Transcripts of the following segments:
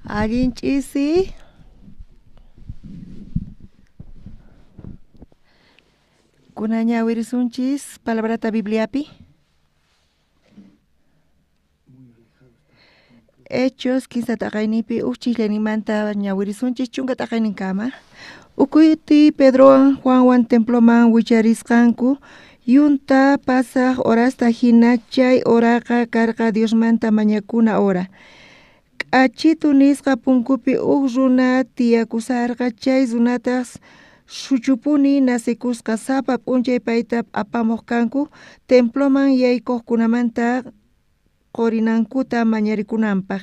Allin ch'isi. Kunan ñawirisunchis palabrata Bibliapi. Hechos 15 t'aqayninpi uj chijllanimanta ñawirisunchis chunka t'aqayninkama. Ukuti Pedrowan Juanwan temploman wicharisqanku yunta pasaj horasta hina chay horaqa karqa Diosmanta mañakuna hora. K'achitu nisqa punkupi uj runa tiyakusarqa chay runataj suchupuni nacekusqa sapa p'unchay payta apamuq kanku temploman yaykuqkunamanta qorinankuta mañarikunanpaq.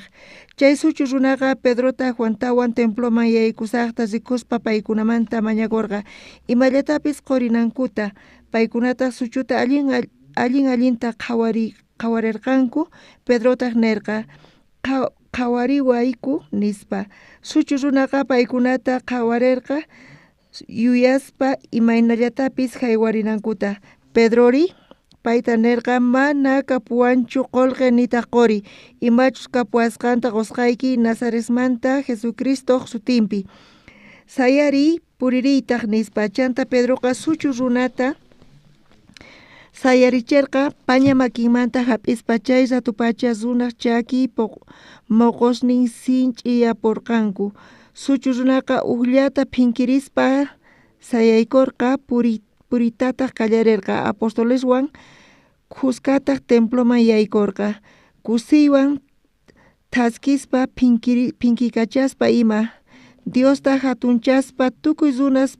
Chay suchu runaqa Pedrota Juantawan temploman yaykusaqta rikuspa paykunamanta mañakurqa imallatapis qorinankuta. Paykunataq suchuta allin allin allinta qhawarirqanku. Pedrotaq nirqa qhawariwayku nispa. Suchu runaqa paykunata qhawarirqa yuyaspa imaynallatapis haywarinankuta. Pedrori payta nirqa mana kapuwanchu qullqi nitaq quri, imachus kapuwasqanta qusqayki Nazaretmanta Jesucristoq sutinpi. Sayariy puririytaq nispa. Chanta Pedroqa suchu runata sayaricherqa paña makinmanta hap'ispa chay ratupacha runaq chaki moqosnin sinch'iyapurqanku. Suchu runaqa ujllata phinkirispa sayaykurqa puriytataq qallarirqa. Apostoleswan khuskataq temploman yaykurqa. Kusiywan thaskispa phinkikachaspa ima. Diosta hatunchaspa tukuy runas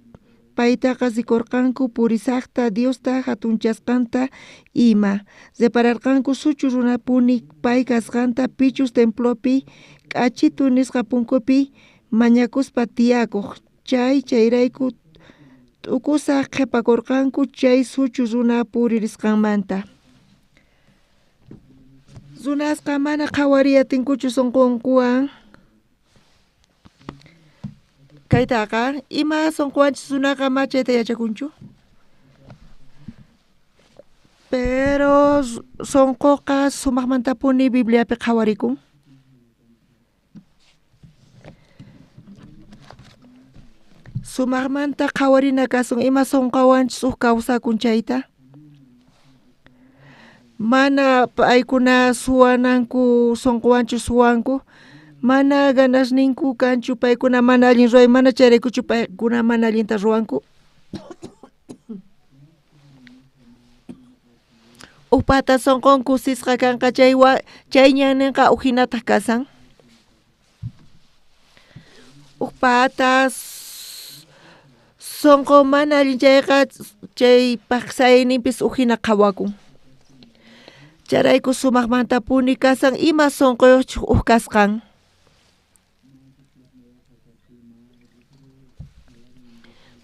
paytaqa rikurqanku purisaqta Diosta hatunchasqanta ima. Repararqanku suchu runapuni pay kasqanta pichus templopi k'achitu nisqa punkupi mañakuspa tiyakuq. Chay chayrayku t'ukusaq qhipakurqanku chay suchu runa puririsqanmanta. Runasqa mana qhawariyatinkuchu sunqunkuwan. Kaytaqa ima sunquwanchis runaqa ma chayta yachakunchu. Pero sunquqa sumaqmantapuni Bibliapi qhawarikun. Sumaqmanta qhawarina kasun ima sunquwanchis uj kawsakun chayta. Mana paykuna suwananku sunquwanchu suwanku, mana ganasninku kanchu paykuna mana allin ruway, mana chayraykuchu paykuna mana allinta ruwanku. Uj pata sunqun kusisqa kanqa chay chay ñanninqa uj hinataq kasan. Uj pata sunqun mana allin chayqa chaypaq sayayninpis uj hina qhawakun. Chayrayku sumaqmantapuni kasan ima sunquyuqchus uj kasqan.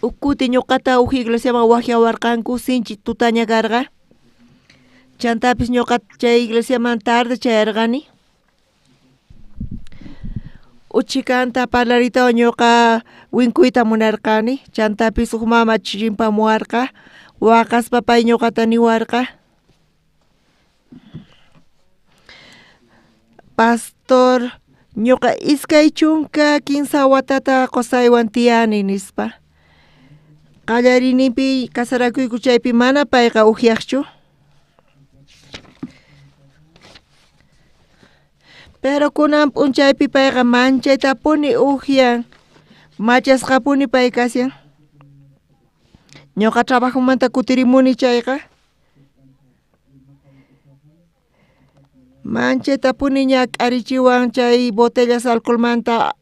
Uj kuti ñuqata uj iglesiaman wajyawarqanku, sinchi tutaña karqa. Chantapis ñuqa chay iglesiaman tarde chayarqani. Uchikanta parlariytawan ñuqa winkuyta munarqani, chantapis uj mama chimpamuwarqa, waqaspa pay ñuqata niwarqa: Pastor, ñuqa 23 watata qusaywan tiyani, nispa. Qallariyninpi casarakuyku chaypi mana payqa ujyaqchu. Pero kunan p'unchaypi payqa manchaytapuni ujyan, machasqapuni pay kashan. Ñuqa trabajomanta kutirimuni chayqa, manchaytapuni ñak'arichiwan chay botellas alcoholmanta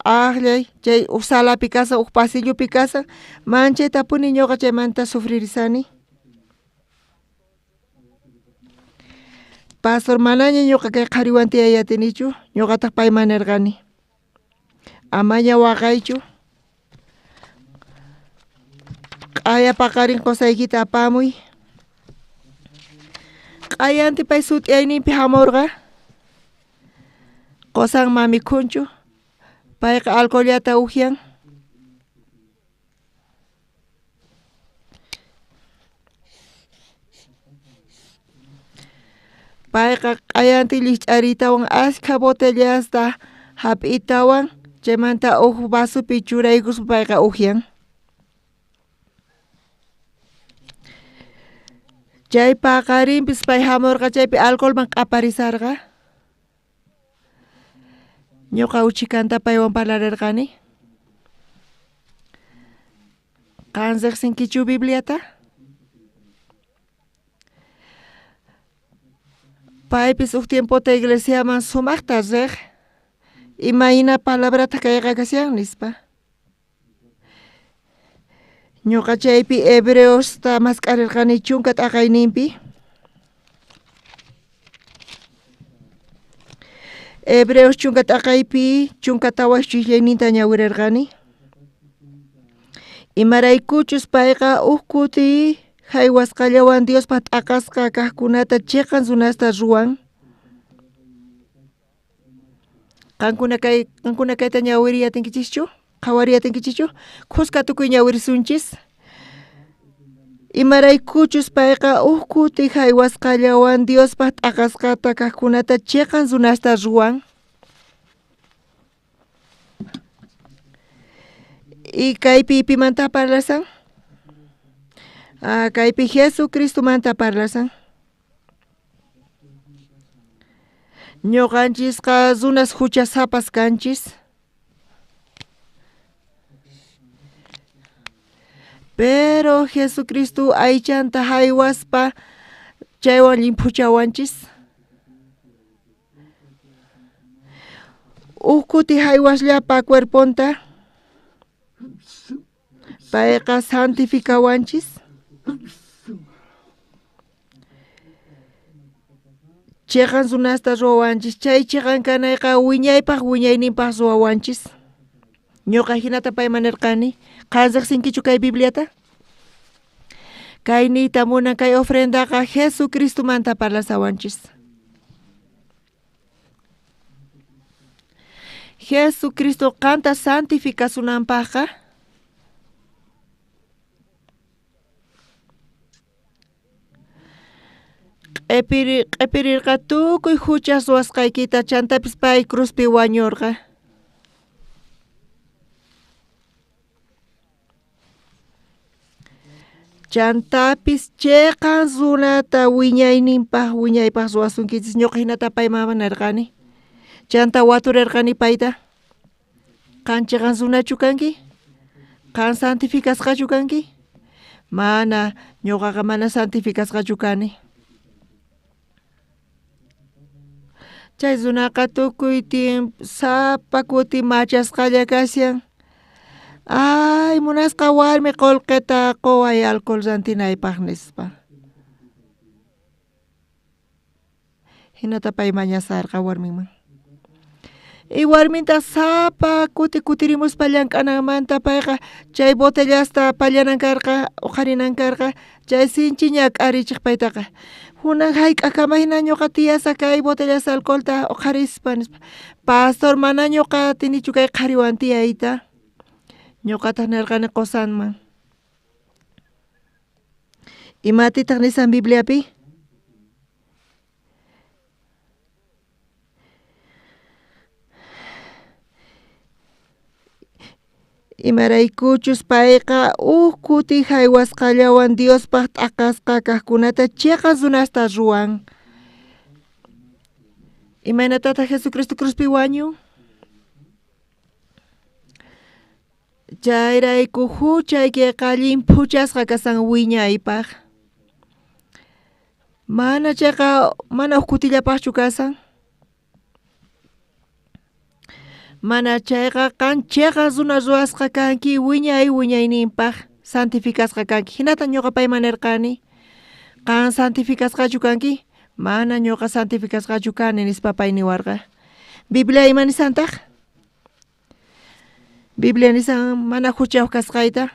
aqllay, chay uj salapi kashan, uj pasillopi kashan, manchaytapuni ñuqa chaymanta sufririsani. Pastor, manaña ñuqa kay qhariwan tiyay atinichu, ñuqataq payman nirqani: Amaña waqaychu, q'aya paqarin qusaykita apamuy. Q'ayanti pay sut'iyayninpi hamurqa, qusan ma mikhunchu, payqa alcohollata ujyan. Payqa q'ayanti llikch'ariytawan askha botellasta hap'itawan, chaymanta uj vasopi churaykuspa payqa ujyan. Chay paqarinpis pay hamurqa, chaypi alcoholman q'aparisarqa. Ñuqa uchikanta paywan parlarirqani. Qan riqsinkichu Bibliata? Paypis uj tiempota iglesiaman sumaqta riq, imayna palabrataq kayqa kashan, nispa. Ñuqa chaypi Hebreosta mask'arirqani 10 t'aqayninpi. Hebreos 10 t'aqaypi 14 ch'ijllayninta ñawirirqani. Imaraykuchus payqa uj kuti jaywasqallawan Diospaq t'aqasqa kaqkunata chiqan runasta ruwan. Qankuna kayta ñawiriy atinkichischu? Qhawariy atinkichischu? Khuska tukuy ñawirisunchis. Imaraykuchus payqa uj kuti jaywasqallawan Diospaq t'aqasqata kaqkunata chiqan runasta ruwan. Y kaypi pimanta parlasan? Kaypi Jesucristomanta parlasan. Ñuqanchisqa runas huchasapas kanchis. Pero Jesucristo aychanta haywaspa chaywan llimphuchawanchis. Uj kuti haywasllapa cuerponta payqa santificawanchis. Chiqan runasta ruwawanchis, chay chiqan kanayqa wiñaypaq wiñayninpaq ruwawanchis. Ñuqa hinata payman nirqani: Qan riqsinkichu kay Bibliata? Kay niyta munan kay ofrendaqa Jesucristomanta parlasawanchis. Jesucristo qanta santificasunanpaqqa q'epirirqa tukuy huchas ruwasqaykita, chantapis pay cruzpi wañurqa. Chantapis chiqan runata wiñayninpaq wiñaypaq ruwasunkichis. Ñuqa hinata payman nirqani. Chanta waturirqani payta. Qan chiqan runachu kanki? Qan santificasqachu kanki? Mana, ñuqaqa mana santificasqachu kani. Chay runaqa tukuy tiempo sapa kuti machasqalla kashan. Ay, munasqa warmi qullqita quway alcohol rantinaypaq, nispa. Hinata pay mañasarqa warminman. Y warmintaj sapa kuti kutirimuspa llank'ananmanta payqa chay botellasta pallanan karqa, uqharinan karqa, chay sinchi ñak'arichej paytaqa. Kunan jayk'akama jina ñuqa tiyasaj kay botellas alcoholta uqharispa nispa. Pastor mana ñuqa atinichu kay qhariwan tiyayta. Ñuqataj nerqani qosanman. Imatitaj nisan Bibliapi? Imaraykuchus payqa uj kuti jaywasqallawan Diospaj t'aqasqa kajkunata cheqan runasta ruwan. Imaynatataj Jesucristo cruzpi wañun? Chayrayku juchaykeqa llimphuchasqa kasan wiñaypaj. Mana chayqa mana uj kutillapajchu kasan. Mana chayqa qan cheqan runa ruwasqa kanki wiñay wiñayninpaj santificasqa kanki. Jinata ñuqa payman nerqani. Qan santificasqachu kanki? Mana ñuqa santificasqachu kani nispa pay niwarqa. Biblia ima nisantaj? Biblia nisan mana juchayoj kasqayta.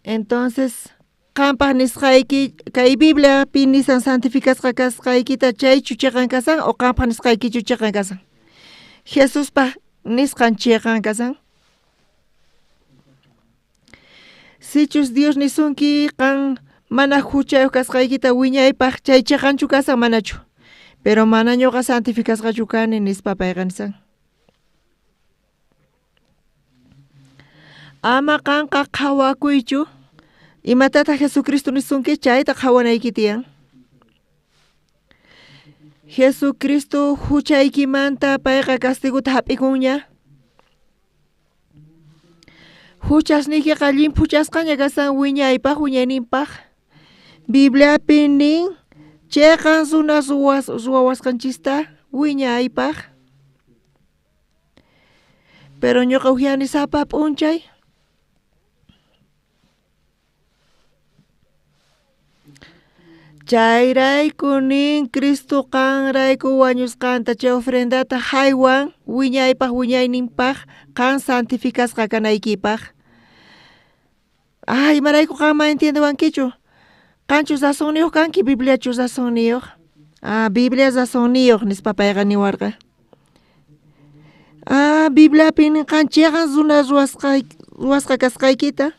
Entonces, qampaj nisqayki kay Bibliapi nisan santificasqa kasqaykita chaychu cheqan kasan o qampaj nisqaykichu cheqan kasan? Jesuspaj nisqan cheqan kasan? Sichus Dios nisunki qan mana juchayoj kasqaykita wiñaypaj chay cheqanchu kasan manachu? Pero mana ñuqa santificasqachu kani nispa payqa nisan. Ama qanqa qhawakuychu imatataj Jesucristo nisunki chayta qhawanayki tiyan. Jesucristo juchaykimanta payqa castigota jap'ikunña. Juchasniykiqa llimphuchasqaña kasan wiñaypaj wiñayninpaj. Bibliapi nin cheqan runas ruwawasqanchista wiñaypaj. Pero ñuqa ujyani sapa p'unchay. Chayrayku nin Cristo qanrayku wañusqanta chay ofrendata jaywan wiñaypaj wiñayninpaj qan santificasqa kanaykipaj. Ay, imarayku qan mana entiendewankichu? Qanchu razonniyoj kanki, Bibliachu razonniyoj? Ah, Biblia razonniyoj nispa payqa niwarqa. Ah, Bibliapi nin qan cheqan runa ruwasqa kasqaykita.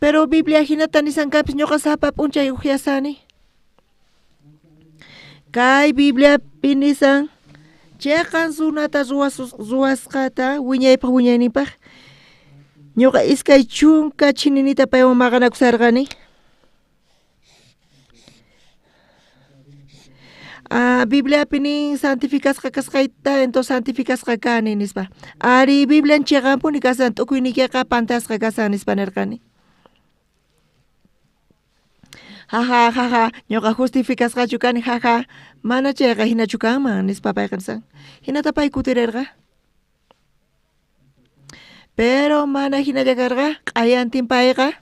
Pero Biblia jinata nisankapis ñuqa sapa p'unchay ujyasani. Kay Bibliapi nisan cheqan runata ruwasqata wiñaypaj wiñayninpaj. Ñuqa 20 chininita paywan maqanakusarqani. Ah, Bibliapi nin santificasqa kasqayta, entonces santificasqa kani nispa. Ari, Biblian cheqanpuni kasan, t'ukuyniykiqa pantasqa kasan nispa nerqani. Jaja, jaja, ñuqa justificasqachu kani, jaja, mana chayqa hinachu kanman nispa payqa nisan. Hinata pay kutirerqa. Pero mana hinalla karqa, q'ayantin payqa.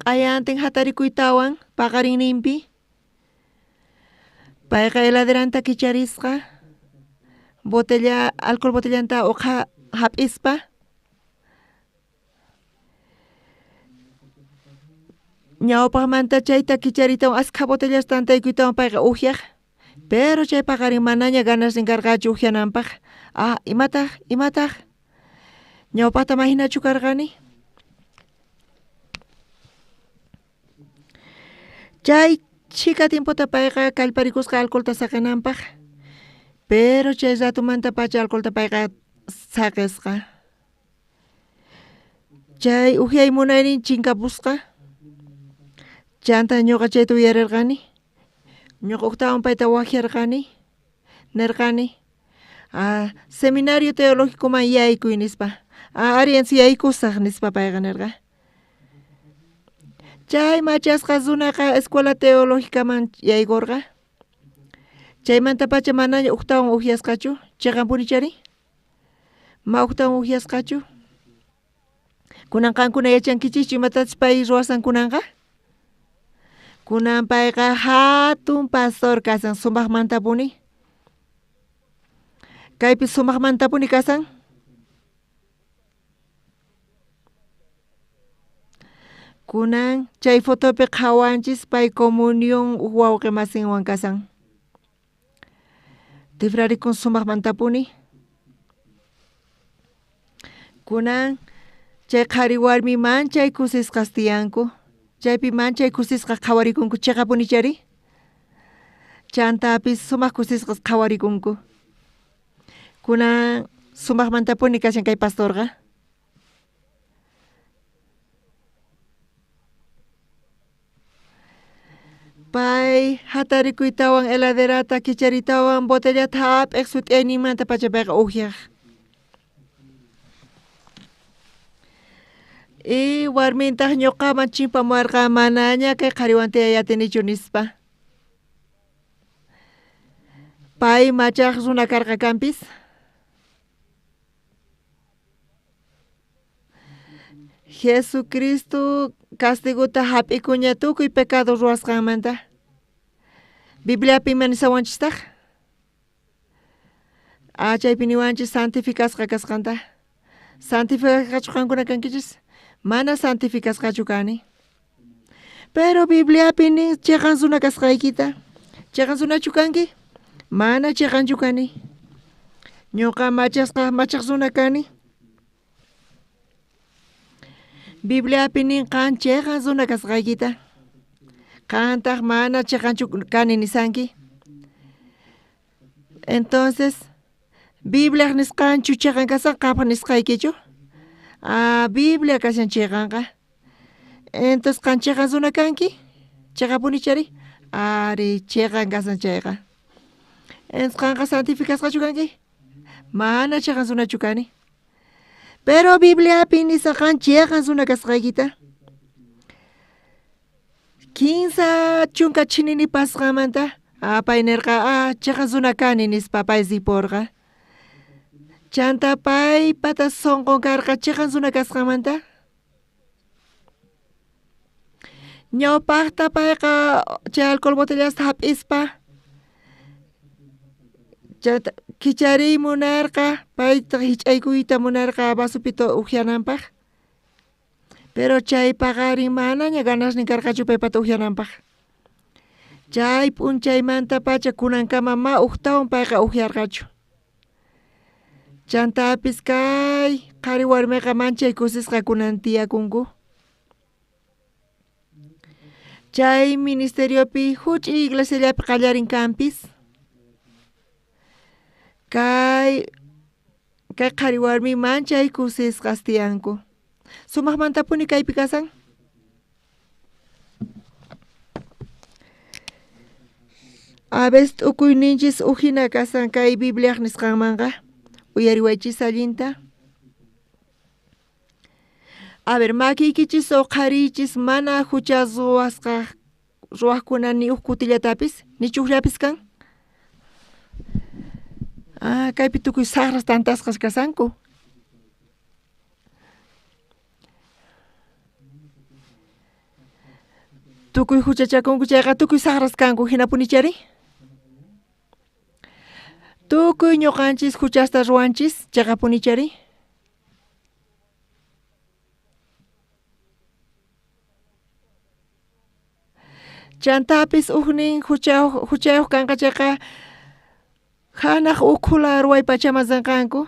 Q'ayantin jatarikuytawan paqarinninpi payqa heladeranta kicharisqa botella alcohol botellanta uqa jap'ispa ñawpajmanta chayta kichariytawan askha botellas tantaykuytawan payqa ujyaj. Pero chay paqarin manaña ganasnin karqachu ujyananpaj. Ah, imataj, imataj? Ñawpajta ma hinachu karqani? Chay chhika tiempota payqa kallparikusqa alcoholta saqenanpaj. Pero chay ratomantapacha alcoholta payqa saqesqa. Chay ujyay munaynin chinkapusqa. Chanta ñuqa chayta uyarirqani. Ñuqa ujtawan payta wajyarqani. Nerqani, ah, seminario teológicoman yaykuy nispa. Ah, ari yaykusaj nispa payqa nerqa. Chay machasqa runaqa escuela teológicaman yaykurqa. Chaymantapacha manaña ujtawan ujyasqachu, cheqanpuni chari? Ma ujtawan ujyasqachu? Kunan qankuna yachankichischu imatachus pay ruwasan kunanqa? Kunan payqa hatun pastor kasan sumaqmantapuni. Kaypi sumaqmantapuni kasan. Kunan chay fotopi qhawanchis pay comunión uj wawqi masinwan kasan. Tifrarikun sumaqmantapuni. Kunan chay qhari warmi manchay kusisqas tiyanku. Chaypi manchay kusisqa qhawarikunku chiqapuni chari. Chantapis sumaq kusisqas qhawarikunku. Kunan sumaqmantapuni kashan kay pastorqa. Pay hatarikuytawan heladerata kicharitawan botellata hap'iq sut'iyayninmanta pacha payqa ukyaq. Y warmintaq ñuqaman chimpamuwarqa manaña kay qhariwan tiyay atinichu nispa. Pay machaq runa karqa kanpis. Jesucristo castigota hap'ikuña tukuy pecado ruwasqanmanta. Bibliapi ima nisawanchistaq? Ah, chaypi niwanchis santificasqa kasqanta. Santificasqachu qankuna kankichis? Mana santificasqachu kani. Pero Bibliapi nin chiqan runa kasqaykita. Chiqan runachu kanki? Mana chiqanchu kani. Ñuqa machasqa machaq runa kani. Bibliapi nin qan chiqan runa kasqaykita. Qantaq mana chiqanchu kani nisanki. Entonces, Bibliaq nisqanchu chiqan kasan qampaq nisqaykichu? Ah, Biblia kashan chiqanqa. Entonces qan chiqan runa kanki? Chiqapuni chari? Ari, chiqan kasan chayqa. Entonces qanqa santificasqachu kanki? Mana chiqan runachu kani. Pero Bibliapi nisan qan chiqan runa kasqaykita. 30 chinini pasqanmanta pay nirqa ah chiqan runa kani nispa pay ripurqa. Chanta paypata sunqun karqa chiqan runa kasqanmanta. Ñawpaqta payqa chay alcohol botellasta hap'ispa chayta kichariy munarqa paytaq hich'aykuyta munarqa vasopita ukyananpaq. Pero chay paqarin manaña ganasnin karqachu paypata ukyananpaq. Chay p'unchaymantapacha kunankama ma uktawan payqa ukyarqachu. Chantapis kay qhari warmiqa manchay kusisqa kunan tiyakunku. Chay ministeriopi huch'iy iglesiallapi qallarin kanpis. Kay qhari warmi manchay kusisqas tiyanku. Sumaqmantapuni kaypi kasan. A veces t'ukuyninchis ujina kasan kay Bibliaq nisqanmanqa. Uyariwaychis allinta. A ver, makiykichis uqhariychis mana hucha ruwasqa ruwaqkuna ni uj kutillatapis, ni chukllapis kan. Ah, kaypi tukuy saqras tantasqas kasanku. Tukuy huchachakunku chayqa tukuy saqras kanku hinapuni chari. Tukuy ñuqanchis huchasta ruwanchis chaqapuni chari. Chantapis ujnin huchayuq kanqa chayqa hanaq ukhula ruway pachaman rinqanku.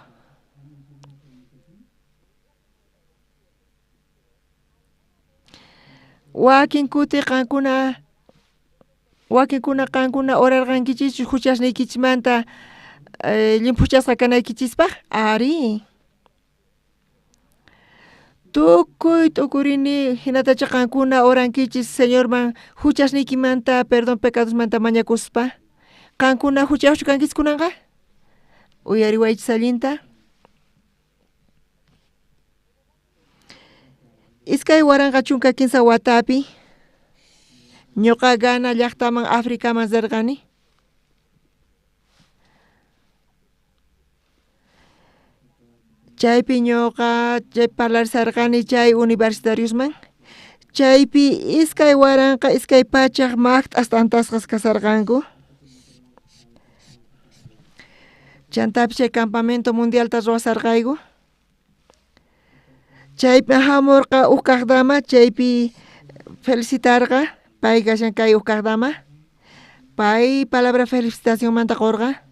Wakin kuti qankuna wakinkuna qankuna orarqankichischu huchasniykichismanta llimphuchasqa kanaykichispaq? Ari. Tukuy t'ukurini hinatacha qankuna orankichis Señorman huchasniykimanta perdón pecadosmanta mañakuspa. Qankuna huchayuqchu kankichis kunanqa? Uyariwaychis allinta. 2013 watapi ñuqa Ghana llaqtaman Africaman rirqani. Chaypi ñuqa chay parlarisarqani chay universitariosman chaypi 2200 maqt'as t'antasqas kasarqanku. Chantapis chay campamento mundialta ruwasarqayku. Chaypi hamurqa huk kaq dama chaypi felicitarqa pay kashan kay huk kaq dama pay palabra felicitacionmanta qurqa.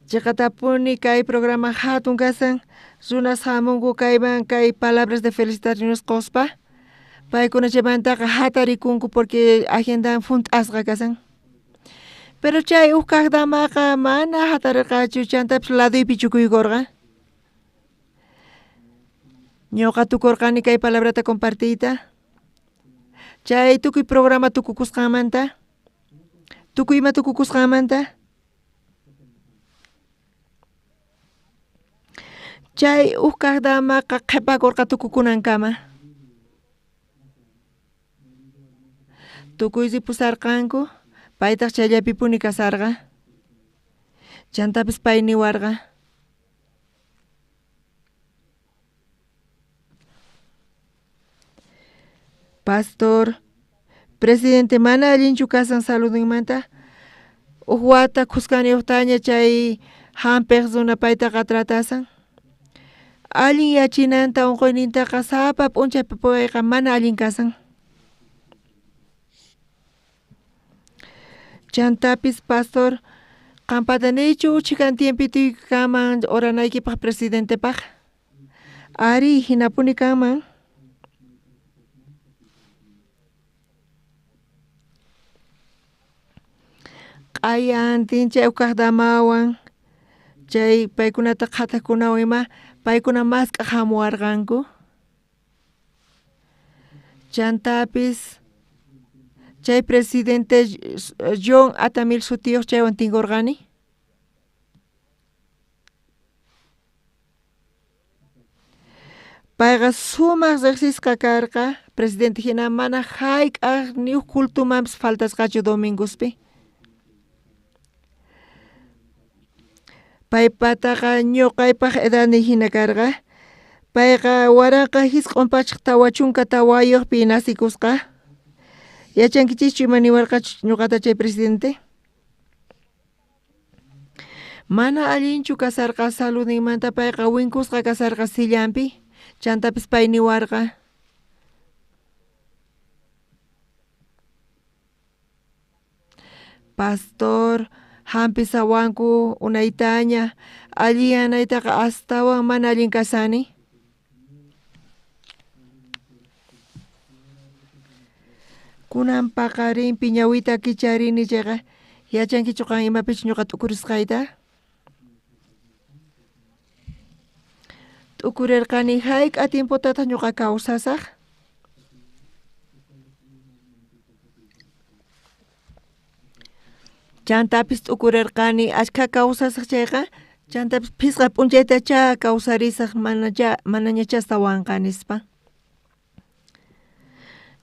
Chiqatapuni kay programa hatun kasan runas hamunku kayman kay palabras de felicitaciones quspa paykuna chaymantaqa hatarikunku porque agendan hunt'asqa kasan. Pero chay huk kaq damaqa mana hatarirqachu chantapis laduypi chukuykurqa. Ñuqa tukurqani kay palabrata compartiyta. Chay tukuy programa tukukusqanmanta tukuy ima tukukusqanmanta chay huk kaq damaqa qhipakurqa tukukunankama. Tukuy ripusarqanku paytaq chayllapipuni kasarqa. Chantapis pay niwarqa. Pastor, presidente mana allinchu kasan saludninmanta huk wata khuskaniyuqtaña chay hampiq runa paytaqa tratasan. Allin yachinanta unquynintaqa sapa p'unchay payqa mana allin kasan. Chantapis pastor qampata niychu chhikan tiempituyki kanman oranaykipaq presidentepaq. Ari hinapuni kanman. Q'ayantin chay huk kaq damawan chay paykunata qhataqkunawan ima paykuna mask'aq hamuwarqanku. Chantapis chay presidente John Atamil sutiyuq chaywan tinkurqani. Payqa sumaq riqsisqa karqa presidente hina mana hayk'aq ni huk cultumanpis faltasqachu domingospi. Paypataqa ñuqaypaq edadniy hina karqa. Payqa 1944pi nacikusqa. Yachankichischu ima niwarqachu ñuqata chay presidente? Mana allinchu kasarqa saludninmanta payqa winkusqa kasarqa sillanpi chantapis pay niwarqa. Pastor hampisawanku unaytaña alliyanaytaqa astawan mana allin kasani. Kunan paqarinpi ñawita kicharini chayqa yachankichu qan imapichu ñuqa t'ukurisqayta? T'ukurirqani hayk'a tiempotataq ñuqa kawsasaq? Chantapis t'ukurirqani achkha kawsasaq chayqa chantapis phisqa p'unchaytachá kawsarisaq manañachá astawanqa nispa.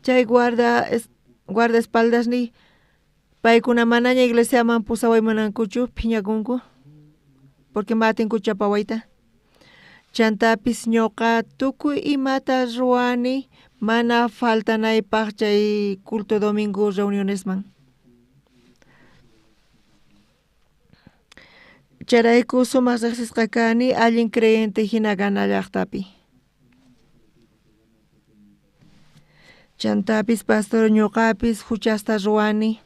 Chay guardaespaldasniy paykuna manaña iglesiaman pusaway munankuchu phiñakunku porque ma atinkuchu chapawayta. Chantapis ñuqa tukuy imata ruwani mana faltanaypaq chay culto domingo reunionesman. Chayrayku sumaq riqsisqa kani allin creyente hina Ghana llaqtapi. Chantapis pastor ñuqapis huchasta ruwani.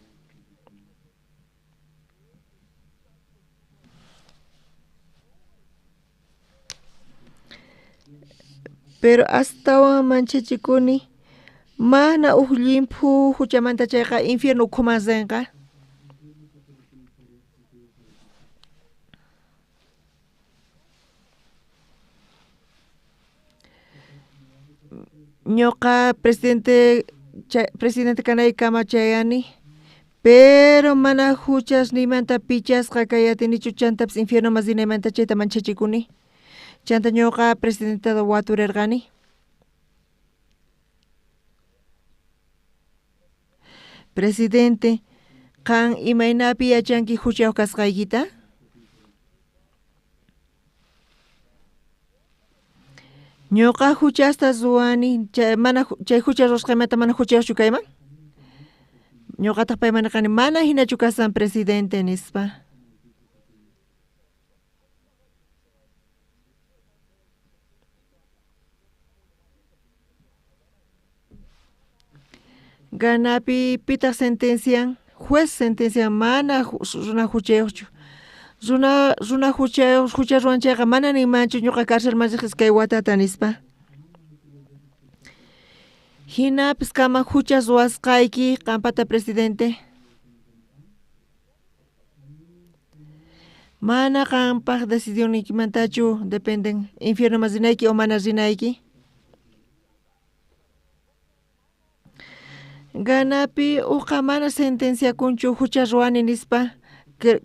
Pero astawan manchachikuni mana huk llimphu huchamanta chayqa infierno ukhuman rinqa. Ñuqa presidente kanaykama chayani pero mana huchasniymanta pichasqa kay atinichu chantapis infiernoman rinaymanta chayta manchachikuni. Chanta ñuqa presidentata waturirqani. Presidente, qan imaynapi yachanki huchayuq kasqaykita? Ñuqa huchasta ruwani, chay mana chay hucha ruwasqaymanta mana huchayuqchu kayman? Ñuqataq payman nirqani mana hinachu kasan presidente nispa. Ghanapi pitaq sentencian? Juez sentencian mana runa huchayuqchu. Runa runa huchayuq hucha ruwan chayqa mana ninmanchu ñuqa carcelman riq iskay watata nispa. Hinapis kama hucha ruwasqayki qampata presidente. Mana qampaq decidioniykimantachu dependen infiernoman rinayki o mana rinayki. Ghanapi uqa mana sentenciakunchu hucha ruwani nispa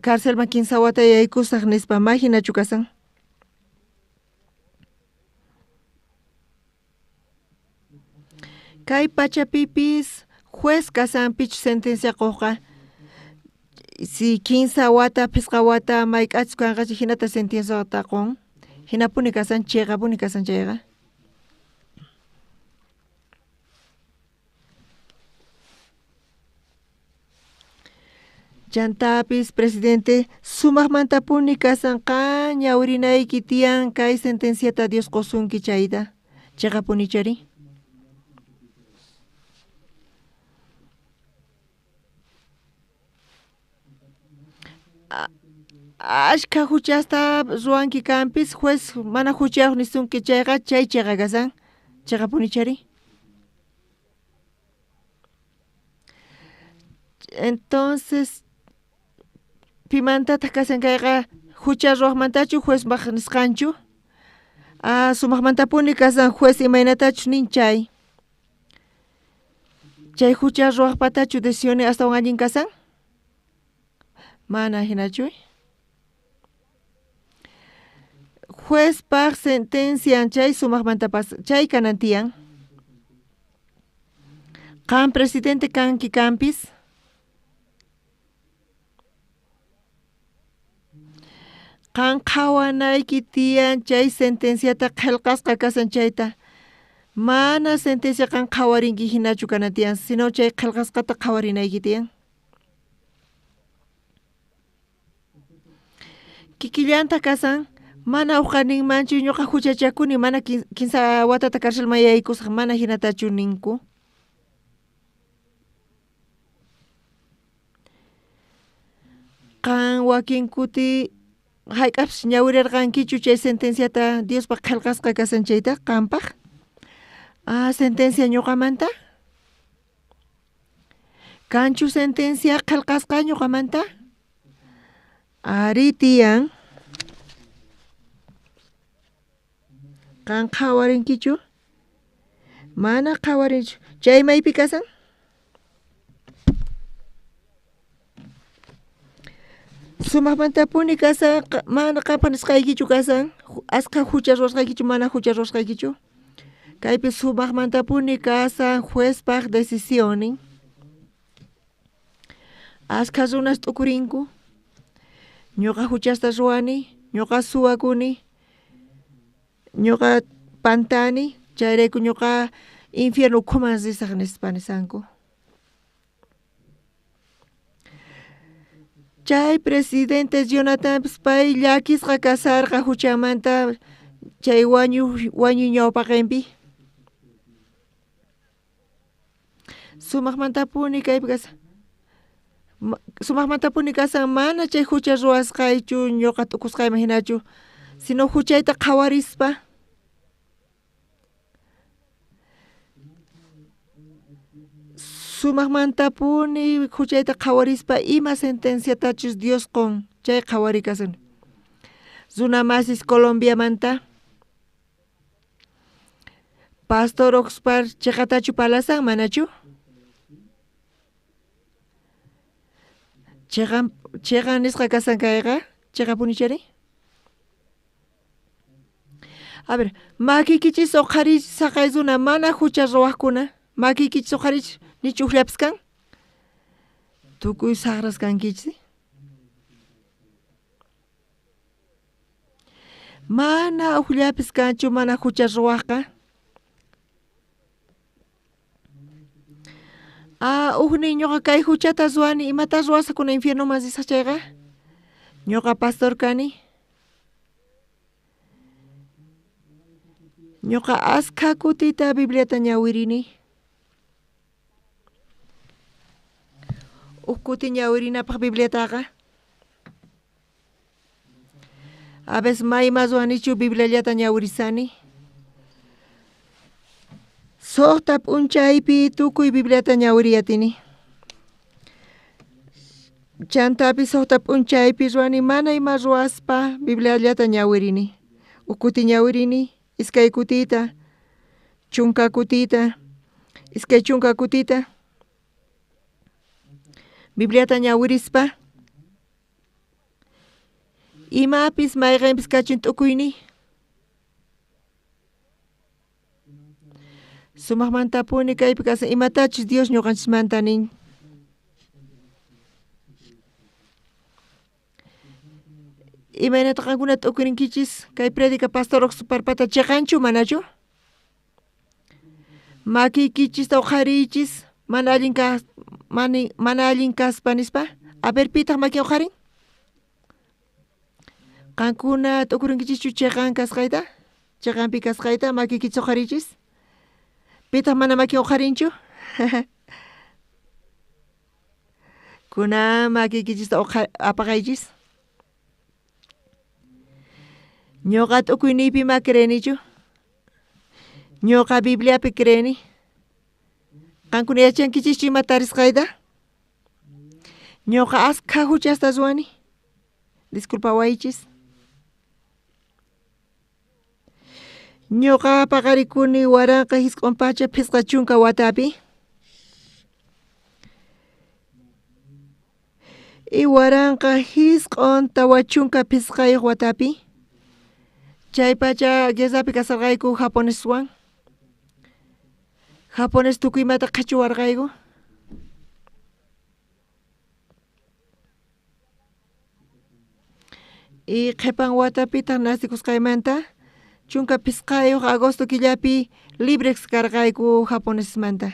carcelman kinsa wata yaykusaq nispa ma hinachu kasan. Kay pachapipis juez kasanpichu sentencia quqqa si kinsa wata phisqa wata mayk'achus kanqachu hinata sentenciata qun hinapuni kasan chiqapuni kasan chayqa. Chantapis presidente sumaqmantapuni kasan qan ñawirinayki tiyan kay sentenciata Dios qusunki chayta chiqapuni chari. Ashkha huchasta ruwanki kanpis juez mana huchayuq nisunki chayqa chay chiqa kasan chiqapuni chari. Entonces pimantataq kasan kayqa hucha ruwaqmantachu juezpaq nisqanchu? Ah, sumaqmantapuni kasan juez imaynatachus nin chay. Chay hucha ruwaqpatachu decisiones astawan allin kasan? Mana hinachu. Juezpaq sentencian chay sumaqmantapas chay kanan tiyan. Qan presidente kanki kanpis. Qan qhawanayki tiyan chay sentenciata qillqasqa kasan chayta. Mana sentencia qan qhawarinki hinachu kanan tiyan, sino chay qillqasqata qhawarinayki tiyan. Kikillanta kasan mana uqa ninmanchu ñuqa huchachakuni mana kinsa watata carcelman yaykusaq mana hinatachu ninku. Qan wakin kuti hayk'apis ñawirirqankichu chay sentenciata Diospaq qillqasqa kasan chayta qampaq? Ah, sentencia ñuqamanta? Kanchu sentencia qillqasqa ñuqamanta? Ari tiyan. Qan qhawarinkichu? Mana qhawarinchu. Chay maypi kasan? Sumaqmantapuni kasan mana qampaq nisqaykichu kasan askha hucha ruwasqaykichu mana hucha ruwasqaykichu. Kaypi sumaqmantapuni kasan juezpaq decisionin. Askha runas t'ukurinku. Ñuqa huchasta ruwani, ñuqa suwakuni, ñuqa pantani, chayrayku ñuqa infierno ukhuman risaq nispa nisanku. Chay presidente Jonathanpis pay llakisqa kasarqa huchamanta chay wañuy ñawpaqinpi. Sumaqmantapuni kaypi kasan. Sumaqmantapuni kasan mana chay hucha ruwasqaychu ñuqa t'ukusqayman hinachu, sino huchayta qhawarispa. Sumaqmantapuni huchayta qhawarispa ima sentenciatachus Dios qun chay qhawari kasan. Runa masis Colombiamanta. Pastor Oxpar chiqatachu parlasan manachu? Chiqan chiqan nisqa kasan kayqa chiqapuni chari? A ver, makiykichis uqhariy saqay runa mana hucha ruwaqkuna makiykichis uqhariy nichu ujllapis kan? Tukuy sajras kankichis. Mana ujllapis kanchu mana hucha ruwajqa. Ah, ujnin ñuqa kay huchata ruwani, imata ruwasaq kunan infiernoman risaq chayqa? Ñuqa pastor kani. Ñuqa askha kutita Bibliata ñawirini. Uj kuti ñawirinapaq Bibliataqa. A veces may ima ruwanichu Bibliallata ñawirisani. Suqta p'unchaypi tukuy Bibliata ñawiriy atini. Chantapis suqta p'unchaypi ruwani mana ima ruwaspa Bibliallata ñawirini. Uj kuti ñawirini, iskay kutita, chunka kutita, iskay chunka kutita. Bibliata ñawirispa imapis mayqinpis kachun t'ukuyniy. Sumaqmantapuni kaypi kasan imatachus Dios ñuqanchismanta nin. Imaynata qankuna t'ukurinkichis kay predica pastor parpata chiqanchu manachu? Makiykichista uqhariychis mana allin kas mana allin kaspa nispa. A ver pitaq makin uqharin? Qankuna t'ukurinkichishchu chiqan kasqayta? Chiqanpi kasqayta makiykichis uqhariychis? Pitaq mana makin uqharinchu? Kunan makiykichista apaqaychis. Ñuqa t'ukuyniypi ma creenichu. Ñuqa Bibliapi creeni. Qankuna yachankichischu ima tarisqayta? Ñuqa askha huchasta ruwani. Disculpawaychis. Ñuqa paqarikuni 1950 watapi. Y 1945 watapi. Chay pacha guerrapi kasarqayku japoneswan. Japones tukuy imata qhichuwarqayku. Y qhipan watapitaq nacikusqaymanta 15 agosto killapi libres karqayku japonesmanta.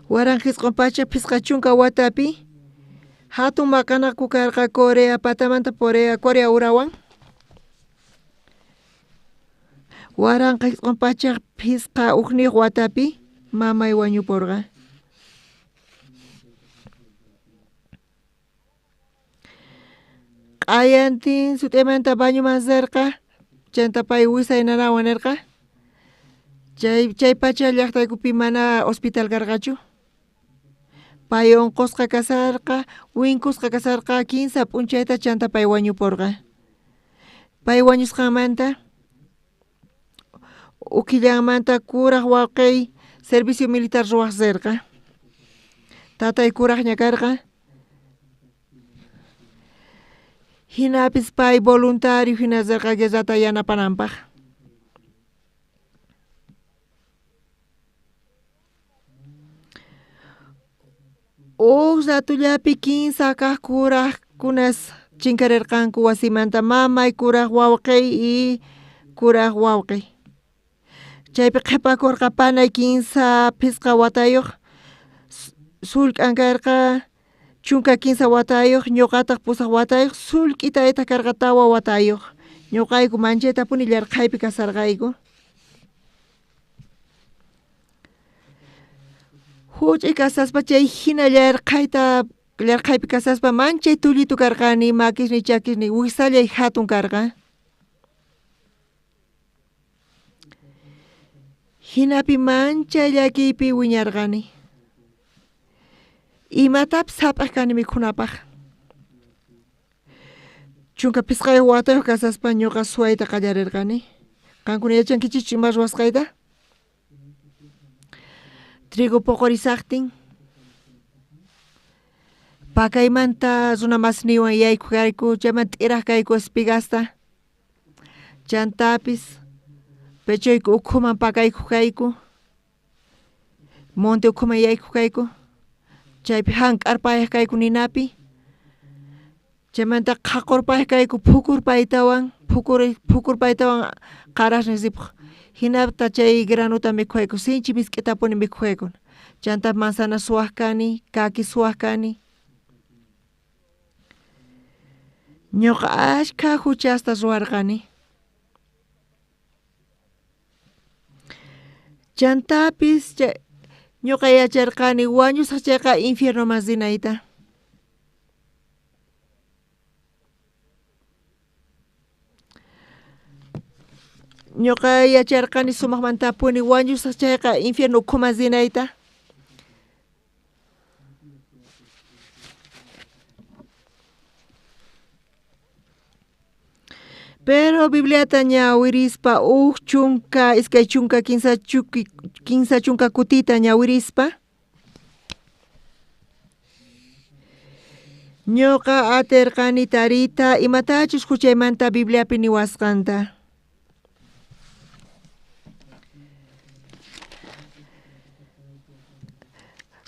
1950 watapi hatun maqanaku karqa Corea patamanta Corea urawan. 1951 watapi mamay wañupurqa. Q'ayantin sut'imanta bañuman rirqa, chanta pay wisay nanawan nirqa. Chay pacha llaqtaykupi mana hospital karqachu. Pay unqusqa kasarqa, winkusqa kasarqa 15 p'unchayta chanta pay wañupurqa. Pay wañusqanmanta ukillanmanta kuraq wawqiy servicio militar ruwaq rirqa. Tatay kuraqña karqa. Hinapis pay voluntario hina rirqa guerrata yanapananpaq. Uj ratullapi 15 kaq kuraqkunas chinkarirqanku wasimanta mamay, kuraq wawqiy y kuraq wawqiy. Chaypi qhipakurqa panay 15 watayuq, sullk'an karqa 13 watayuq, ñuqataq 8 watayuq, sullk'itaytaq karqa 4 watayuq. Ñuqayku manchaytapuni llarqhaypi kasarqayku. Huch'uy kasaspa chay hina llarqhaypi kasaspa manchay tullitu karqani, makisniy chakisniy wisallay hatun karqa. Hinapi manchay llakiypi wiñarqani. Imatapis hap'aq kani mikhunapaq. 15 watayuq kasaspa ñuqa suwayta qallarirqani. Qankuna yachankichischu ima ruwasqayta? Trigo poqorisaqtin pakaymanta runa masniywan yaykuq kayku, chayman t'iraq kayku espigasta. Chantapis pechoyku ukhuman pakaykuq kayku. Monte ukhuman yaykoj kayku, chaypi jank'arpayaj kayku ninapi, chaymanta qhaqorpayaj kayku phukurpaytawan, phukurpaytawan qarasnin ripoj, jinata chay granota mikhoj kayku, sinchi misk'itapuni mikhoj kayku, chanta manzana suwaj kani, kaki suwaj kani. Ñuqa ashkha juchasta ruwarqani. Chantapis ñuqa yacharqani wañusaj chayqa infiernoman rinayta. Ñuqa yacharqani sumaqmantapuni wañusaj chayqa infierno ukhuman rinayta. Pero Bibliata ñawirispa uj chunka, iskay chunka, kinsa chunka kutita ñawirispa, ñuqa aterqani tarita imatachus juchaymanta Bibliapi niwasqanta.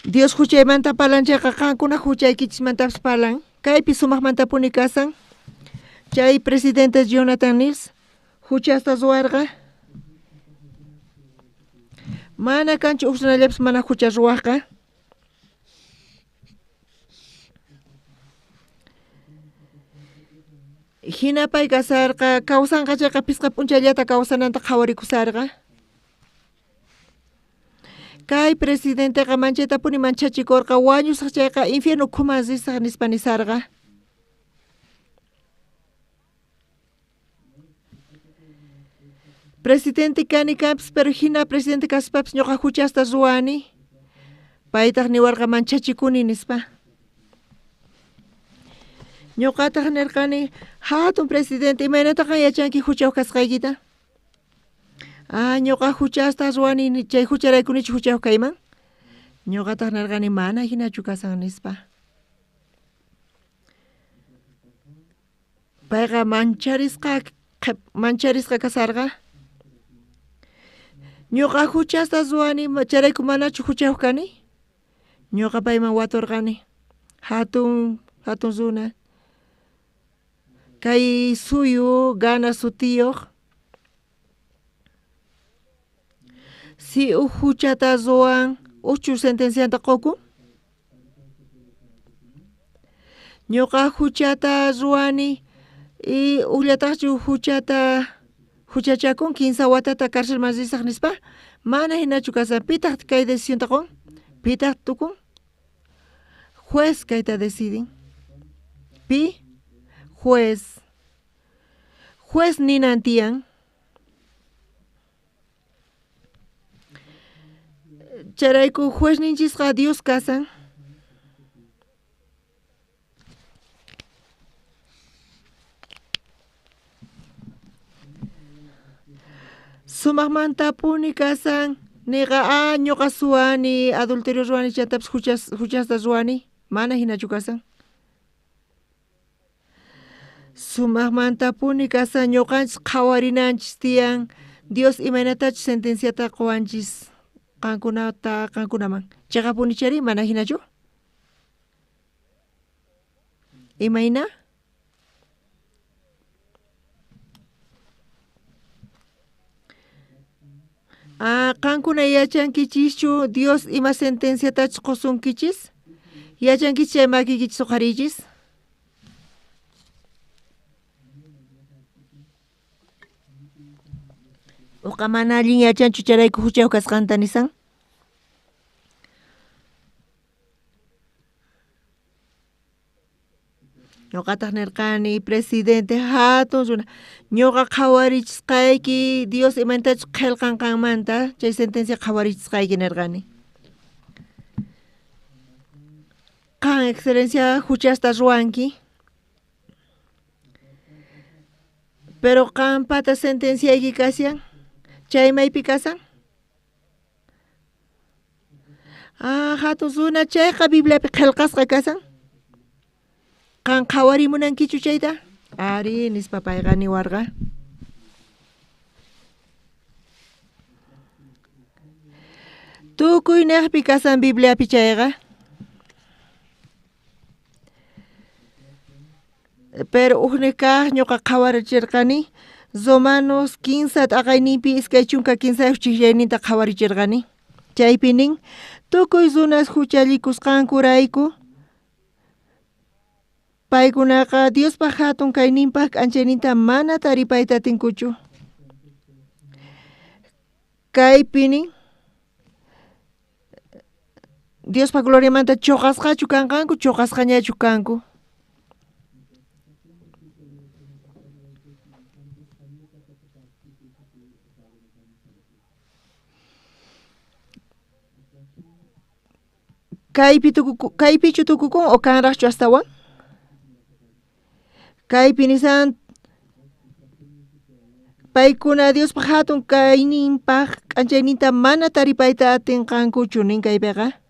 Dios juchaymanta parlan chayqa qankuna juchaykichismantapis parlan. Kaypi sumaqmantapuni kasan. Chay presidente Jonathan Nils juchasta ruwarqa. Mana kanchu uj runallapis mana jucha ruwajqa. Hina pay kasarqa, kawsanqa chayqa pisqa p'unchayllata kawsananta qhawarikusarqa. Kay presidenteqa manchaytapuni manchachikorqa, wañusaj chayqa infierno ukhuman risaj nispa nisarqa. Presidente kani kanpis, pero hina presidente kaspapis ñuqa juchasta ruwani. Paytaj niwarqa manchachikuni nispa. Ñuqataq nirqani, hatun presidente, imaynataq qan yachanki juchayuq kasqaykita? Ah, ñuqa juchasta ruwani, chay jucharaykunichu juchayuq kayman? Ñuqataq nirqani, mana hinachu kasan nispa. Payqa mancharisqa kasarqa. Ñuqa juchasta ruwani, chayrayku manachu juchayuq kani? Ñuqa payman waturqani, hatun runa. Kay suyu Ghana sutiyuq. Si uj juchata ruwan, ujchu sentencianta qukun? Ñuqa juchata ruwani, y ujllataqchu juchata juchachakun kinsa watata carcelman risaj nispa? Mana hinachu kasan, pitaq kay decisionta qun? Pitaq tukun? Juez kayta decidin. Pi? Juez. Juez ninan tiyan. Chayrayku juezninchisqa Dios kasan. Sumaqmantapuni kasan, niqa ah, ñuqa suwani, adulterio ruwani, chantapis juchasta ruwani, mana hinachu kasan. Sumaqmantapuni kasan, ñuqanchis qhawarinanchis tiyan, Dios imaynatachus sentenciata quwanchis qankunata qankunaman. Chayqapuni chayri mana hinachu? Imayna? Ah, qankuna yachankichischu Dios ima sentenciatachus qusunkichis? Yachankichis chay makiykichis uqhariychis? Uqa mana allin yachanchu chayrayku juchayuq kasqanta nisan. Ñuqataq nirqani, presidente hatun runa, ñuqa qhawarichisqayki Dios imaynatachus qillqanqanmanta chay sentencia qhawarichisqayki nirqani. Qan excelencia juchasta ruwanki. Pero qanpata sentenciayki kashan, chay maypi kasan? Ah, hatun runa, chayqa Bibliapi qillqasqa kasan. Qan qhawarimunankichu chayta? Ari, nispa payqa niwarqa. Tukuynejpi kasan Bibliapi chayqa. Pero ujnej kaj ñuqa qhawarichirqani Romanos 15 t'aqayninpi 23 chijllayninta qhawarichirqani. Chaypi nin tukuy runas huchallikusqankurayku paykunaqa Diospaq hatun kayninpaq k'anchayninta mana taripayta atinkuchu. Kaypi nin Diospa gloriamanta choqasqachu kanqanku, choqasqañachu kanku. Kaypi tukuku, kaypichu tukukun o kanraqchu astawan? Kaypi nisan paykuna Diospaq hatun kayninpaq k'anchayninta mana taripayta atinqankuchu nin kaypiqa.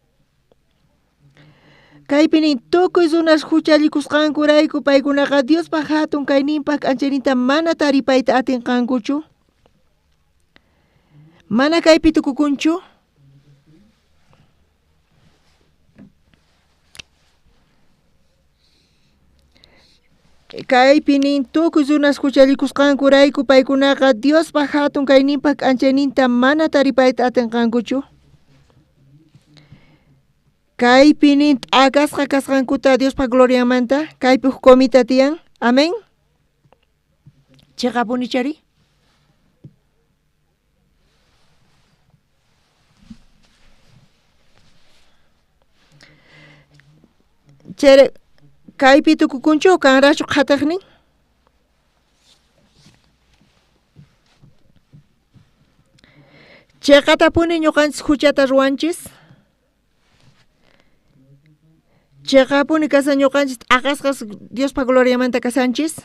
Kaypi nin tukuy runas huchallikusqankurayku paykunaqa Diospaq hatun kayninpaq k'anchayninta mana taripayta atinqankuchu. Mana kaypi tukukunchu. Kaypi nin tukuy runas huchallikusqankurayku paykunaqa Diospaq hatun kayninpaq k'anchayninta mana taripayta atinqankuchu. Kaypi nin t'akasqa kasqankuta Diospaq glorianmanta, kaypi huk comita tiyan. Amén. Cheqapuni chari. Chere kaypi tukukunchu kanraqchu qhataqnin? Cheqatapuni ñuqanchis huchata ruwanchis. Cheqapuni kasan ñuqanchis t'aqasqas Diospa gloriamanta kasanchis.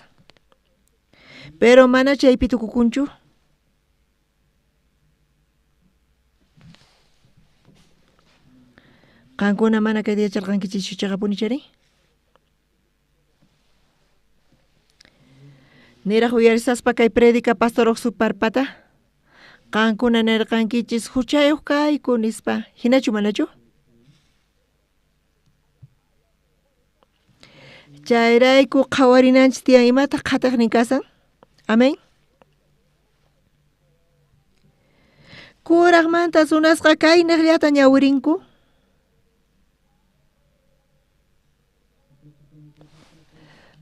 Pero mana chaypi tukukunchu. Qankuna mana kayta yacharqankichischu cheqapuni chari? Niraj uyarisaspa kay predica pastor suparpata qankuna nerqankichis huchayuq kayku nispa hinachu manachu? Chayrayku qhawarinanchis tiyan imataq qhataqnin kasan. Amén. Kuraqmanta runasqa kay niqllata ñawirinku.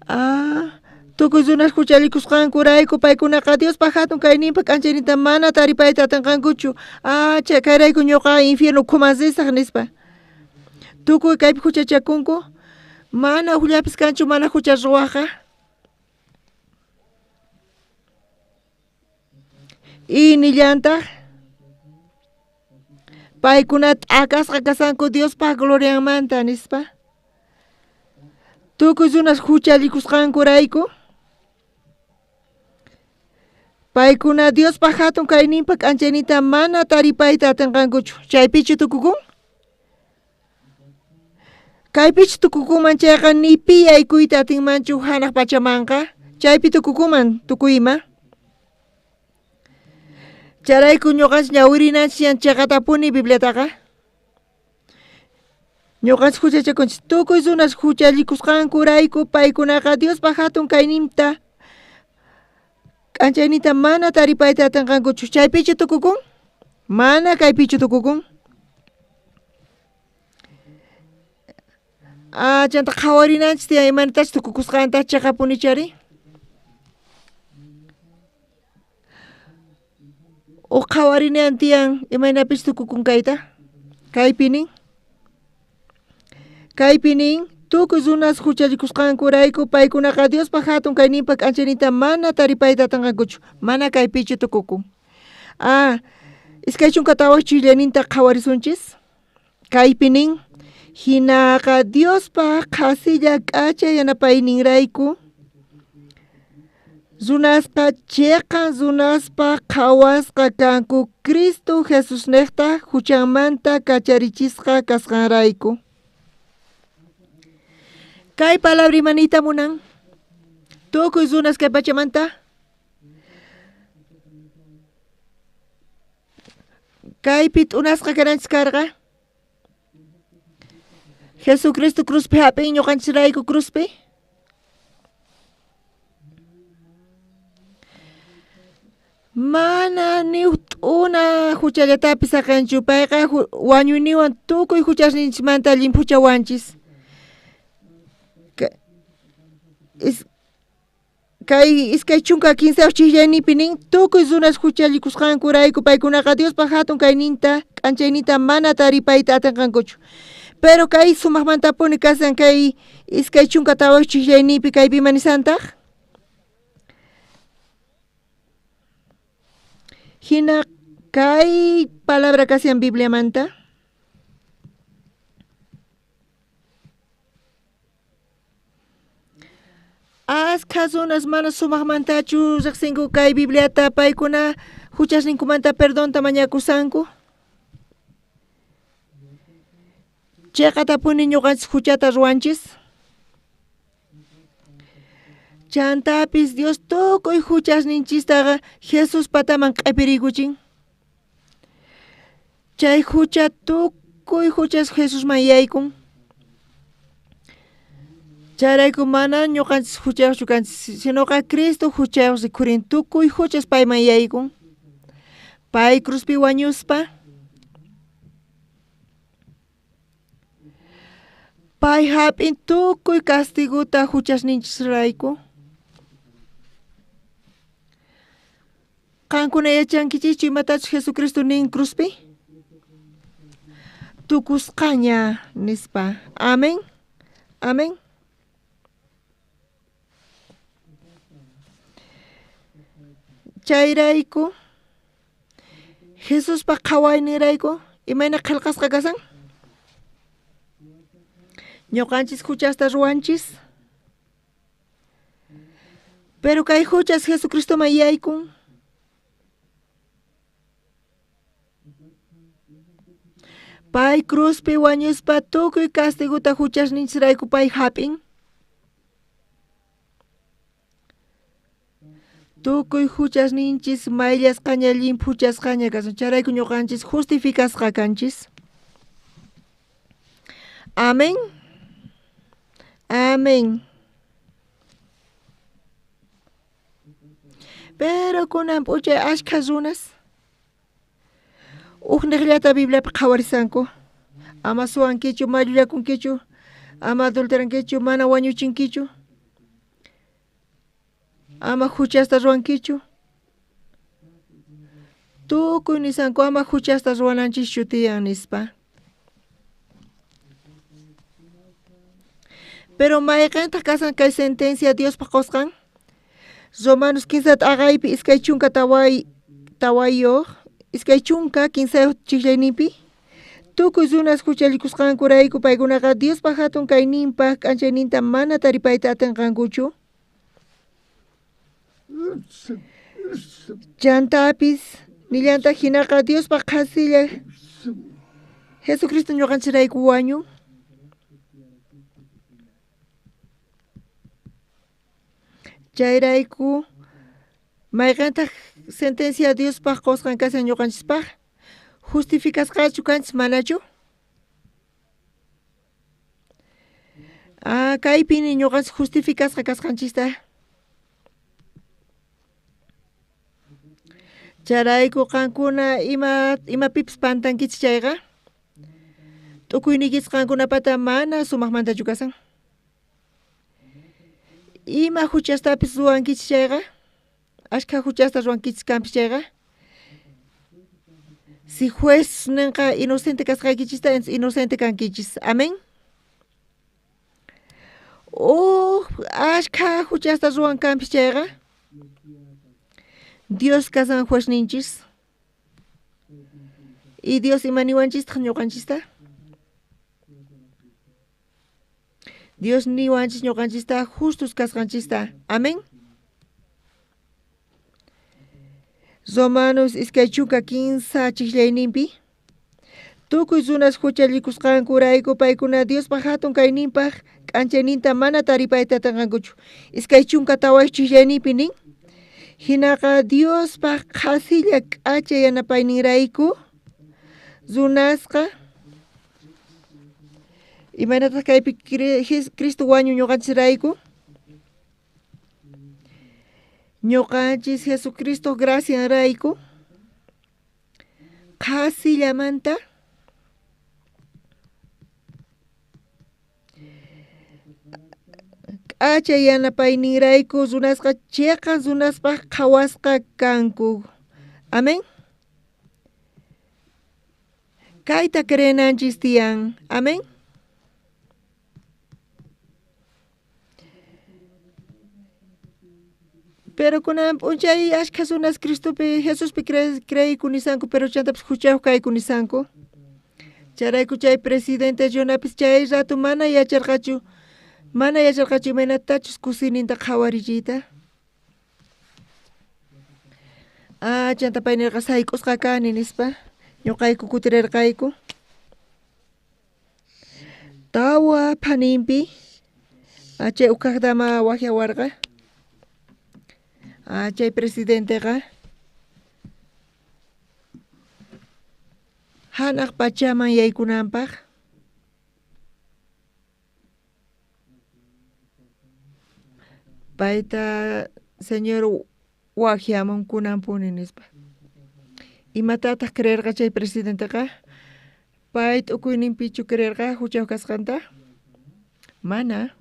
Ah, tukuy runas huchallikusqankurayku paykunaqa Diospaq hatun kayninpa k'anchayninta mana taripayta atinqankuchu. Ah, chay kayrayku ñuqa infierno ukhuman risaq nispa. Tukuy kaypi huchachakunku. Mana hukllapis kanchu mana hucha ruwaqqa. Y nillantaq paykuna t'akasqa kasanku Diospaq glorianmanta nispa. Tukuy runas huchallikusqankurayku paykuna Diospaq hatun kayninpa k'anchayninta mana taripayta atinqankuchu. Chaypichu tukukun? Kaypichu tukukunman chayqa ni pi yaykuyta atinmanchu hanaq pachamanqa. Chaypi tukukunman tukuy ima. Chayrayku ñuqanchis ñawirinanchis cheqatapuni Bibliataqa. Ñuqanchis huchachakunchis tukuy runas huchallikusqankurayku paykunaqa Diospaq hatun kayninta k'anchayninta mana taripayta atinqankuchu. Chaypichu tukukun? Mana kaypichu tukukun. Ah, chanta qhawarinanchis tiyan imanatachus tukukusqanta cheqapuni chari. O qhawarinayan tiyan imaynapis tukukun kayta. Kaypi nin. Kaypi nin tukuy runas huchallikusqankurayku paykunaqa Diospaq hatun kayninpa k'anchayninta mana taripayta atinqankuchu. Mana kaypichu tukukun. Ah, 24 chuyllaninta qhawarisunchis. Kaypi nin, hinaqa Diospa qhasilla k'acha yanapayninrayku runasqa cheqan runaspa qhawasqa kanku Cristo Jesusnejta huchanmanta kacharichisqa kasqanrayku. Kay palabra imaniyta munan? Tukuy runas kay pachamanta. Kaypi t'unasqa kananchis karqa. Jesucristo cruzpi hap'in ñuqanchisrayku cruzpi. Mana ni uj t'una juchallatapis saqenchu, payqa wañuyniwan tukuy juchasninchikmanta llimphuchawanchis. Kay 23 chijllayninpi nin, tukuy runas juchallikusqankurayku paykunaqa Diospa jatun kayninta, k'anchayninta mana taripayta atinqankuchu. Pero kay sumajmantapuni kashan kay 24 chijllayninpi kaypi ima nishantaj? Jina kay palabra kashan Bibliamanta. Askha runas mana sumajmantachu rejsinku kay Bibliata, paykuna juchasninkumanta perdonta mañakusanku. Cheqatapuni ñuqanchis juchata ruwanchis. Chantapis Dios tukuy juchasninchistaqa Jesús pataman q'epiriykuchin. Chay jucha tukuy juchas Jesusman yaykun. Chayrayku mana ñuqanchis juchayuqchu kanchis, sinoqa Cristo juchayuq rikhurin, tukuy juchas payman yaykun. Pay cruzpi wañuspa, pay hap'in tukuy castigota juchasninchisrayku. Qankuna yachankichischu imatachus Jesucristo nin cruzpi? Tukusqaña nispa. Amén. Amén. Chayrayku Jesuspa qhawayninrayku imayna qhelqasqa kashan? Ñuqanchis juchasta ruwanchis. Pero kay juchas Jesucristoman yaykun. Pay cruzpi wañuspa tukuy castigota juchasninchisrayku pay hap'in. Tukuy juchasninchis mayllasqaña llimphuchasqaña kasun. Chayrayku ñuqanchis justificasqa kanchis. Amén. Amén. Pero kunan p'unchay ashkha runas ujnejllata Bibliapi qhawarisanku. Ama suwankichu, ma llullakunkichu, ama adulterankichu, mana wañuchinkichu, ama juchasta ruwankichu. Tukuy nisanku ama juchasta ruwananchischu tiyan nispa. Pero mayqentaq kasan kay sentencia Diospa qosqan? Romanos 15 t'aqaypi 24 23 chijllayninpi tukuy runas juchallikusqankurayku paykunaqa Diospa jatun kayninpaj k'anchayninta mana taripayta atinqankuchu. Chantapis nillantaq jinaqa Diospa qhasilla Jesucristo ñuqanchirayku wañun. Chayrayku mayqentaq sentencia Diospaq qosqan kashan ñuqanchispaq? Justificasqachu kanchis manachu? Ah, kaypini ñuqanchis justificasqa kasqanchista. Chayrayku qankuna imapipis pantankichis chayqa, t'ukuyniykichis qankunapata mana sumaqmantachu kasan. Ima juchastapis ruwankichis chayqa, ashkha juchasta ruwankichis kanpis chayqa, si juez ninqa inocente kasqaykichista, entonces inocente kankichis. Amén. Uj ashkha juchasta ruwan kanpis chayqa, Dios kasan juezninchis. Y Dios ima niwanchistaq ñuqanchista? Dios niwanchis ñuqanchista justos kasqanchista. Amén. Romanos 23 chijllayninpi tukuy runas juchallikusqankurayku paykuna Diospa jatun kayninpaj k'anchayninta mana taripayta atinqankuchu. 24 chijllayninpi nin, jinaqa Diospa qhasilla k'acha yanapayninrayku Runasqa imaynataj kaypi Cristo wañu ñoqanchisrayku? Ñoqanchis Jesucristo gracianrayku qhasillamanta k'acha yanapayninrayku runasqa cheqan runaspaj qhawasqa kanku. Amén. Kayta creenanchis tiyan. Amén. Pero kunan p'unchay ashkha runas Cristopi Jesuspi creeyku nisanku, pero chantapis juchayuq kayku nisanku. Chayrayku chay presidente runapis chay rato mana yacharqachu imaynatachus kusiyninta qhawarichiyta. Ah, chanta pay nirqa sayk'usqa kani nispa. Ñuqayku kutirerqayku. Tawa phaninpi chay ukaqdama waqyawarqa. Chay presidenteqa hanaq pachaman yaykunanpaq payta Señor waqyamun kunanpuni nispa. Imatataq creerqa chay presidenteqa? Pay t'ukuyninpichu creerqa huchayuq kasqanta? Mana.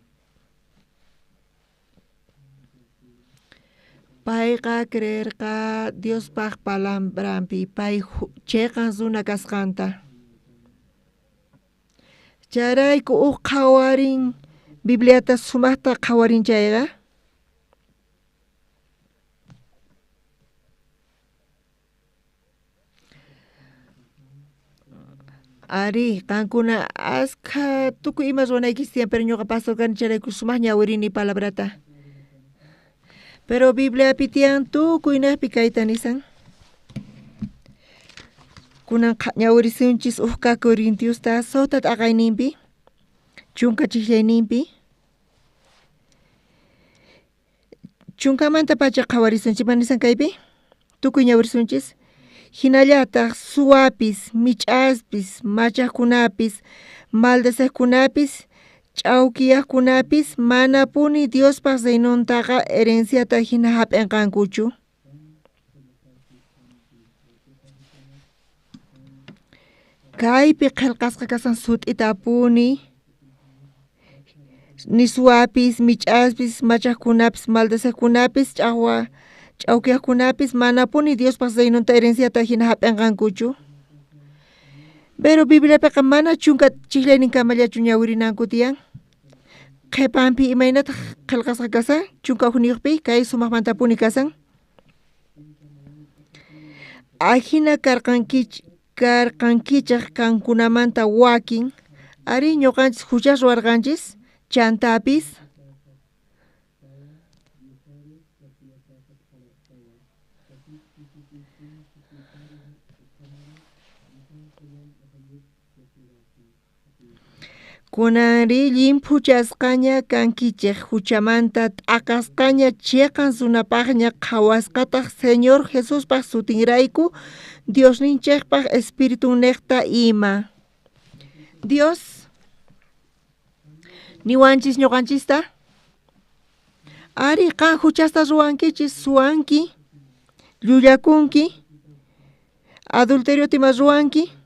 Payqa creerqa Diospaq palabranpi pay cheqan runa kasqanta. Chayrayku uj qhawarin Bibliata sumaqta qhawarin chayqa. Ari, qankuna askha tukuy ima ruwanaykichis tiyan, pero ñuqa pastor kani chayrayku sumaq ñawirini palabrata. Pero Bibliapi tiyan tukuynejpi kayta nisan. Kunan ñawirisunchis uj Corintiosta suqta t'aqayninpi, chunka chijllayninpi. Chunkamanta pacha qhawarisunchis, ima nisan kaypi? Tukuy ñawirisunchis. Hinallataq suwapis, mich'aspis, machaqkunapis, maldecejkunapis, ch'awkiyaqkunapis manapuni Diospaq reinontaqa herenciata hina hap'inqankuchu. Kaypi qillqasqa kasan sut'itapuni. Ni suwapis, mich'aspis, machaqkunapis, maldecejkunapis, ch'awkiyaqkunapis manapuni Diospaq reinonta herenciata hina hap'inqankuchu. Pero Bibliapiqa mana chunka chijlayninkamallachu ñawirinanku tiyan. Qhipanpi imaynataq qillqasqa kasan chunka hukniyuqpi kay sumaqmantapuni kasan. Ajina karqankichaq qankunamanta wakin, ari ñuqanchis huchas ruwarqanchis, chantapis kunanri llimphuchasqaña kankichej huchamanta t'aqasqaña cheqan runapaqña qhawasqataq Señor Jesuspaq sutinrayku Diosninchejpaq Espiritunneqta ima. Dios niwanchis ñuqanchista ari qan huchasta ruwankichis, suwanki, llullakunki, adulteriota ima ruwanki.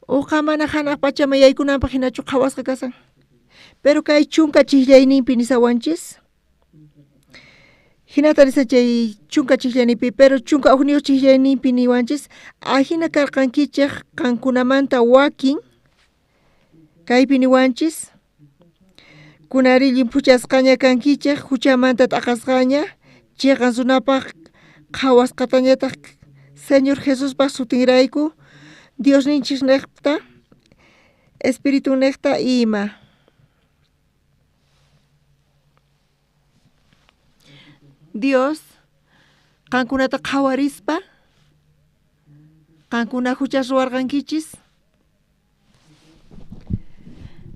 Uqa mana hanaq pachaman yaykunanpaq hinachu qhawasqa kasan. Pero kay chunka chijllayninpi nisawanchis. Hinata nisan chay chunka chijllayninpi, pero chunka hukniyuq chijllayninpi niwanchis, ajina karqankichej qankunamanta wakin, kaypi niwanchis, kunari llimphuchasqaña kankichej, huchamanta t'aqasqaña, cheqan runapaq qhawasqatañataq Señor Jesuspaq sutinrayku, Diosninchiknejta, Espiritunejta ima. Dios qankunata qhawarispa, qankuna huchas ruwarqankichis.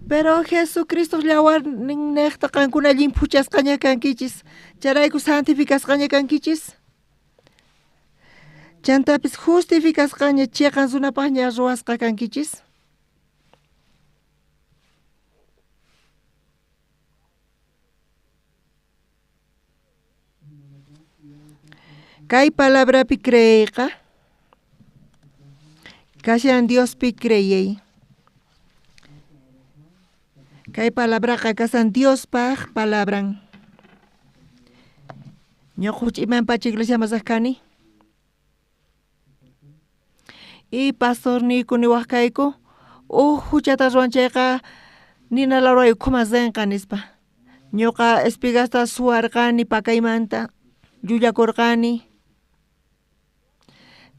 Pero Jesucristo llawarninnejta qankuna llimphuchasqaña kankichis, chayrayku santificasqaña kankichis. Chantapis justificasqaña cheqan runapajña ruwasqa kankichis. Kay palabrapi creeyqa kashan Diospi creey. Kay palabraqa kashan Diospaj palabran. Ñuqa huch'imanpacha iglesiaman riq kani. Y pastorniyku niwaq kayku uj huchata ruwan chayqa nina lawray ukhuman rinqa nispa. Ñuqa espigasta suwarqani pakaymanta, llullakurqani.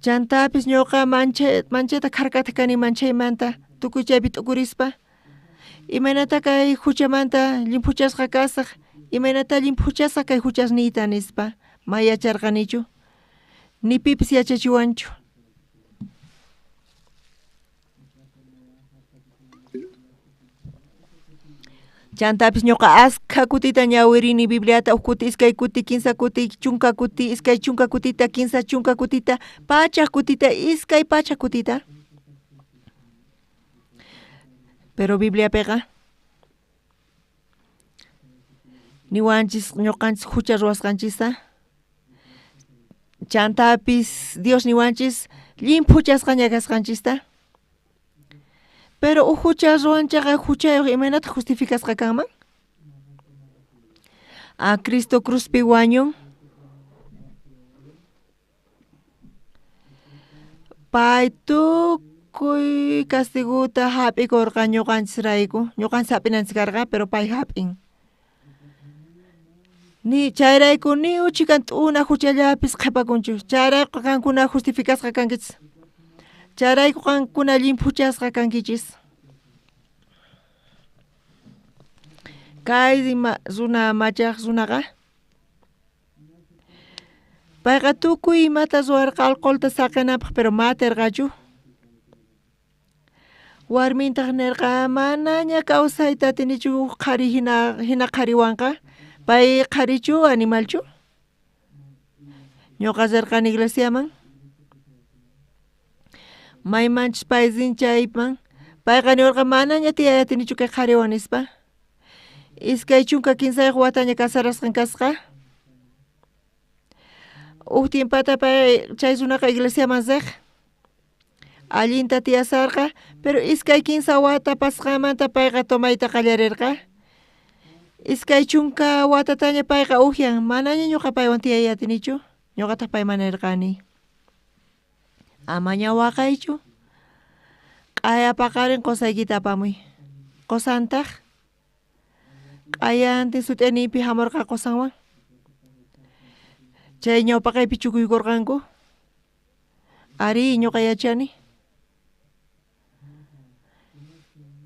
Chantapis ñuqa manchayta kharkatej kani manchaymanta tukuy chaypi t'ukurispa. Imaynata kay huchamanta llimphuchasqa kasaj, imaynata llimphuchasaq kay huchasniyta nispa, ma yacharqanichu, ni pipis yachachiwanchu. Chantapis ñuqa askha kutita ñawirini Bibliata, uj kuti, iskay kuti, kinsa kuti, chunka kuti, iskay chunka kutita, kinsa chunka kutita, pachaj kutita, iskay pachaj kutita. Pero Bibliapiqa niwanchis ñuqanchis hucha ruwasqanchista. Chantapis Dios niwanchis llimphuchasqaña kasqanchista. Pero uj hucha ruwanchayqa huchayuq imaynataq justificasqa kanman? A Cristo cruzpi wañun. Pay tukuy castigota hap'ikurqa ñuqanchisrayku, ñuqanchis hap'inanchis karqa, pero pay hap'in. Ni chayrayku ni uchikan t'una huchallapis qhipakunchu. Chayrayku qankuna justificasqa kankichis. Chayrayku qankuna llimphuchasqa kankichis. Kay runa machaq runaqa payqa tukuy imata ruwarqa alcoholta saqinanpaq, pero ma atirqachu. Warmintaq nirqa manaña kawsayta atinichu qhari hina qhariwanqa. Pay qharichu animalchu? Ñuqa rirqani iglesiaman. Maymanchus pay rin chayman payqa niwarqa manaña tiyay atinichu kay qhariwan nispa. 23 wataña casarasqan kasqa. Uj tiempata pay chay runaqa iglesiaman riq. Allinta tiyasarqa, pero 2-3 wata pasqanmanta payqa tomayta qallarirqa. 20 watataña payqa ujyan, manaña ñuqa paywan tiyay atinichu, ñuqataq payman nirqani. Amaña waqaychu, q'aya paqarin qusaykita apamuy. Qusantaq q'ayantin sut'iniypi hamurqa qusanwan. Chay ñawpaqaypi chukuykurqanku. Ari, ñuqa yachani.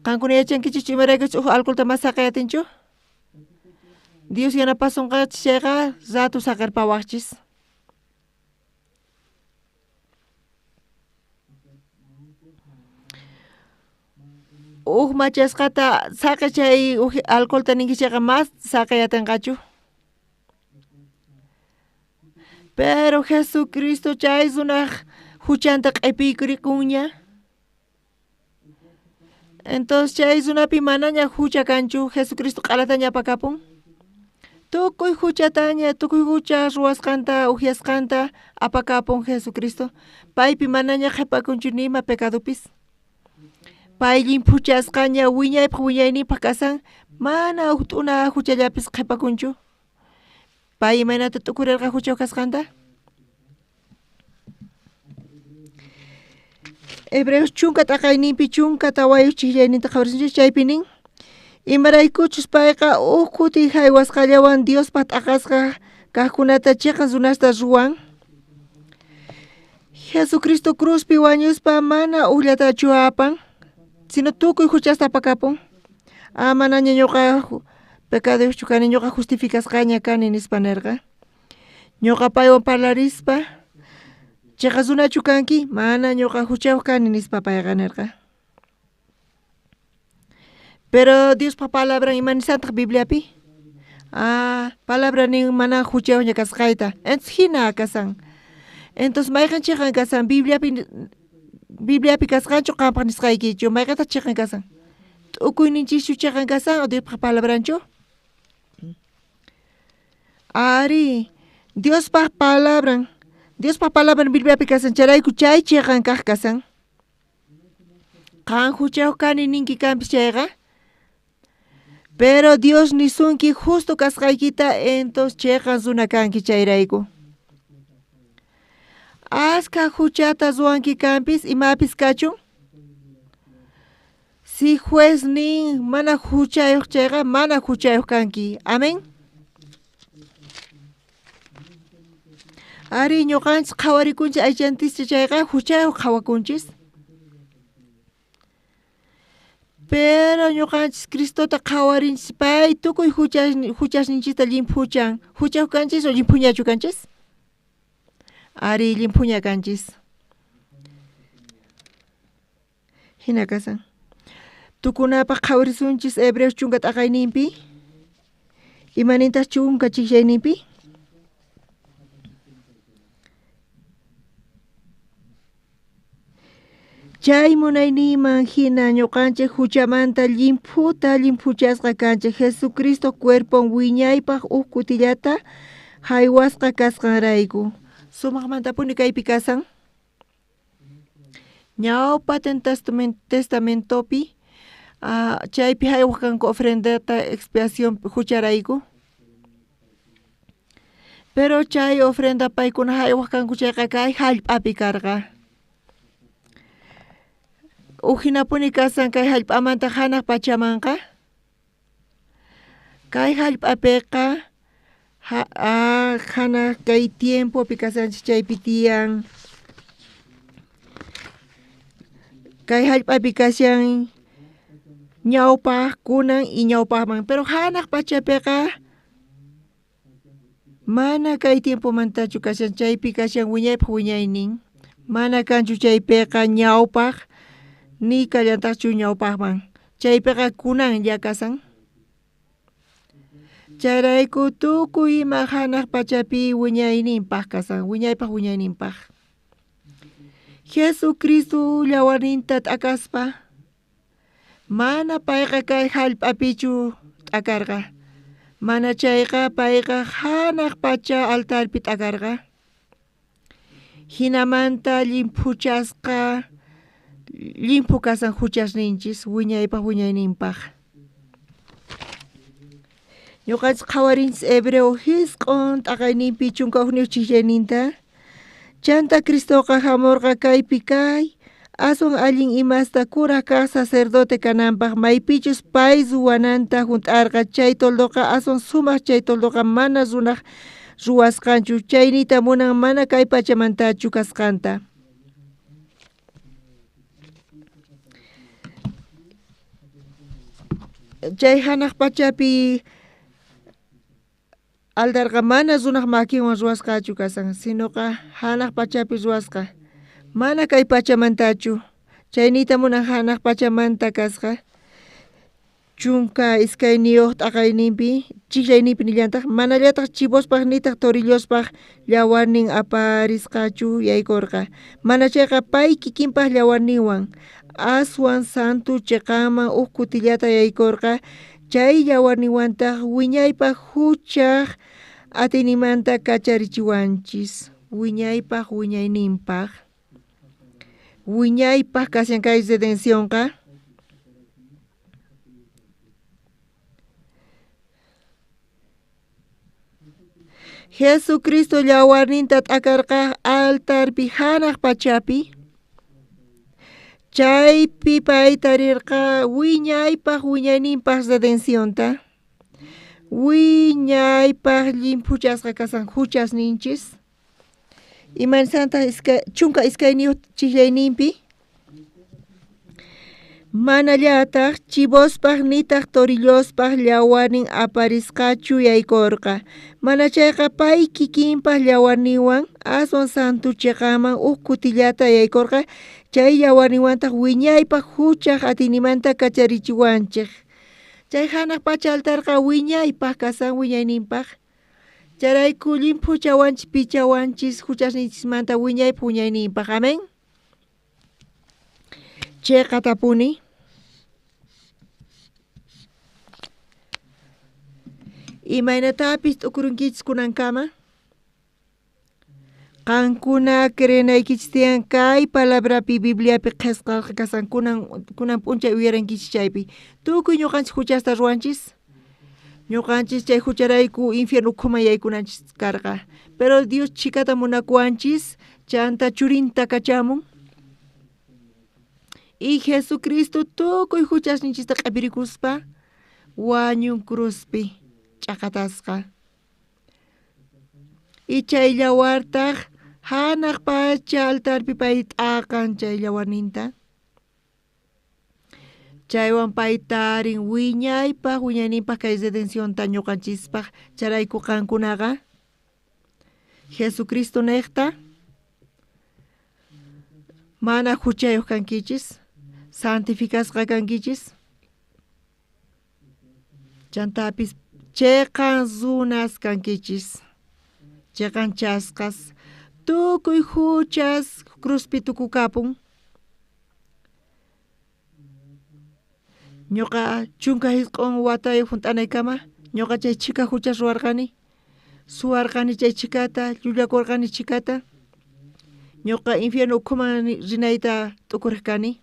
Qankuna yachankichikchu imaraykuchus uj alcoholta mas saqey atinchu? Dios yanapasunqachis chayqa rato saqerpawaqchis. Uj machasqata saqey chay uj alcoholta ninki chayqa mas saqey atinqachu. Pero Jesucristo chay runaj huchanta q'ipiykurikuña. Entonces chay runapi manaña hucha kanchu, Jesucristo q'alataña apakapun. Tukuy huchataña, tukuy hucha ruwasqanta, uhyasqanta apakapun Jesucristo. Paypi manaña qhipakunchu nima pecadopis. Pay llimphuchasqaña wiñaypaq wiñayninpaq kasan, mana uj t'una huchallapis qhipakunchu. Pay imaynata t'ukurirqa huchayuq kasqanta? Hebreos 10 t'aqayninpi 14 chijllayninta qhawarisunchis, chaypi nin imaraykuchus payqa uj kuti haywasqallawan Diospaq t'aqasqa kaqkunata chiqan runasta ruwan. Jesucristo cruzpi wañuspa mana ujllatachu apan, sino tukuy huchasta apakapun. Ah, manaña ñuqa pecaduyuqchu kani, ñuqa justificasqaña kani nispa nirqa. Ñuqa paywan parlarispa, chiqa runachu kanki? Mana ñuqa huchayuq kani nispa payqa nirqa. Pero Diospa palabran ima nisantaq Bibliapi? Ah, palabra nin mana huchayuqña kasqayta. Entonces hina kasan. Entonces mayqen chiqan kasan Bibliapi kasqanchu qampaq nisqaykichu mayqentaq chiqan kasan? T'ukuyninchischu chiqan kasan o Diospaq palabranchu? Ari, Diospaq palabran, Diospaq palabran Bibliapi kasan chayrayku chay chiqan kaq kasan. Qan huchayuq kani ninki kanpis chayqa. Pero Dios nisunki justo kasqaykita entonces chiqan runa kanki chayrayku. Askha huchata ruwanki kanpis imapis kachun. Si juez nin mana huchayuq chayqa mana huchayuq kanki. Amén. Ari ñuqanchis qhawarikunchis aychantischa chayqa huchayuq qhawakunchis. Pero ñuqanchis Cristota qhawarinchis pay tukuy huchasninchista llimphuchan. Huchayuq kanchis o llimphuñachu kanchis? Ari llimphuña kanchis. Hina kasan. Tukunapaq qhawarisunchis Hebreos chunka t'aqayninpi. Imanintaq chunka chikchayninpi? Chay munayninman hina ñuqanchik huchamanta llimphuta llimphuchasqa kanchik Jesucristo cuerpon wiñaypaq huk kutillata haywasqa kasqanrayku. Sumaqmantapuni kaypi kasan. Ñawpa testamentopi chaypi haywaq kanku ofrendata expiación hucharayku. Pero chay ofrenda paykuna haywaq kanku chayqa kay hallp'api karqa. Uhinapuni kasan kay hallp'amanta hanaq pachamanqa. Kay hallp'apiqa hanaq kay tiempopi kasanchis chaypi tiyan. Kay hallp'api kashan ñawpaq kunan y ñawpaqman. Pero hanaq pachapiqa mana kay tiempomantachu kashan chaypi kashan wiñaypaq wiñaynin. Mana kanchu chaypiqa ñawpaq ni kallantaqchu ñawpaqman. Chaypiqa kunanlla kasan. Chayrayku tukuy ima hanaq pachapi wiñayninpaq kasan, wiñaypaq wiñayninpaq. Jesucristo llawarninta t'akaspa mana payqa kay hallp'apichu t'akarqa. Mana chayqa payqa hanaq pacha altarpi t'akarqa. Hinamanta llimphuchasqa llimphu kasan huchasninchis wiñaypaq wiñayninpaq. Ñuqanchis qhawarinchis Hebreo hisq'un t'aqayninpi chunka hukniyuq chikchayninta. Chanta Cristoqa hamurqa kaypi kay aswan allin imasta kuraq kaq sacerdote kananpaq maypichus pay ruwananta hunt'arqa chay toldoqa aswan sumaq chay toldoqa mana runaq ruwasqanchu chaynita munan mana kay pachamantachu kasqanta. Chay hanaq pachapi altarqa mana runaq makinwan ruwasqachu kasan, sinoqa hanaq pachapi ruwasqa. Mana kay pachamantachu. Chaynita munan hanaq pachamanta kasqa. Chunka iskayniyuq t'aqayninpi, chikchayninpi nillantaq, manallataq chivospaq nitaq torillospaq llawarnin aparisqachu yaykurqa. Mana chayqa pay kikinpaq llawarninwan aswan santu chiqanman huk kutillata yaykurqa. Chay llawarninwantaq wiñaypaq huchaq atiyninmanta kacharichiwanchis. Wiñaypaq wiñayninpaq. Wiñaypaq kashan kay redencionqa. Jesucristo llawarninta t'akarqa altarpi hanaq pachapi. Chaypi pay tarirqa wiñaypaq wiñayninpaq redencionta. Wiñaypaq llimphuchasqa kasan huchasninchis. Imanisantaq chunka iskayniyuq chikchayninpi. Manallataq chivospaq nitaq torillospaq llawarnin aparisqachu yaykurqa. Mana chayqa pay kikinpaq llawarninwan aswan santu chiqanman huk kutillata yaykurqa. Chay llawarninwantaq wiñaypaq huchaq atiyninmanta kacharichiwanchik. Chay hanaq pacha altarqa wiñaypaq kasan wiñayninpaq. Chayrayku llimphuchawanchis pichawanchis huchasninchismanta wiñaypaq wiñayninpaq. Amén. Cheqatapuni. Imaynatapis t'ukurunkichis kunankama? Qankuna creenaykichis tiyan kay palabrapi Bibliapi qhesqasqa kasan kunan p'unchay uyarankichis chaypi. Tukuy ñuqanchis huchasta ruwanchis. Ñuqanchis chay hucharayku infierno ukhuman yaykunanchis karqa. Pero Dios chhikata munakuwanchis, chanta churinta kachamun. Y Jesucristo tukuy huchasninchista q'apirikuspa wañun cruzpi ch'aqatasqa. Y chay llawartaq hanaq pacha altarpi pay t'aqan chay llawarninta. Chaywan pay tarin wiñaypaq wiñayninpaq kay redencionta ñuqanchispaq chayrayku qankunaqa Jesucristo niqta mana huchayuq kankichis, santificasqa kankichis, chantapis cheqan runas kankichis, cheqan chasqas, tukuy huchas cruzpi tukukapun. Ñuqa 19 watayuq hunt'anaykama ñuqa chay chhika huchas ruwarqani, suwarqani chay chhikata, llullakurqani chhikata, ñuqa infierno ukhuman rinayta t'ukuriq kani.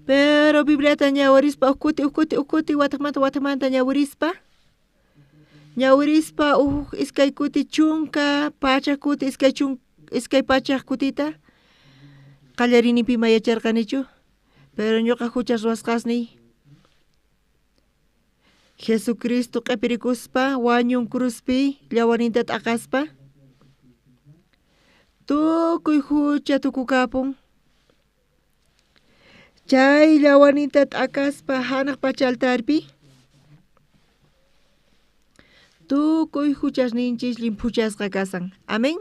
Pero Bibliata ñawirispa uj kuti wataqmanta ñawirispa, ñawirispa uj iskay kuti 10 kuti 200 kutita qallariyninpi ima yacharqanichu. Pero ñuqa huchas ruwasqasniy Jesucristo q'ipirikuspa wañun cruzpi llawarninta t'aqaspa tukuy hucha tukukapun. Chay llawarninta t'akaspa hanaq pacha altarpi tukuy huchasninchis llimphuchasqa kasan. Amén.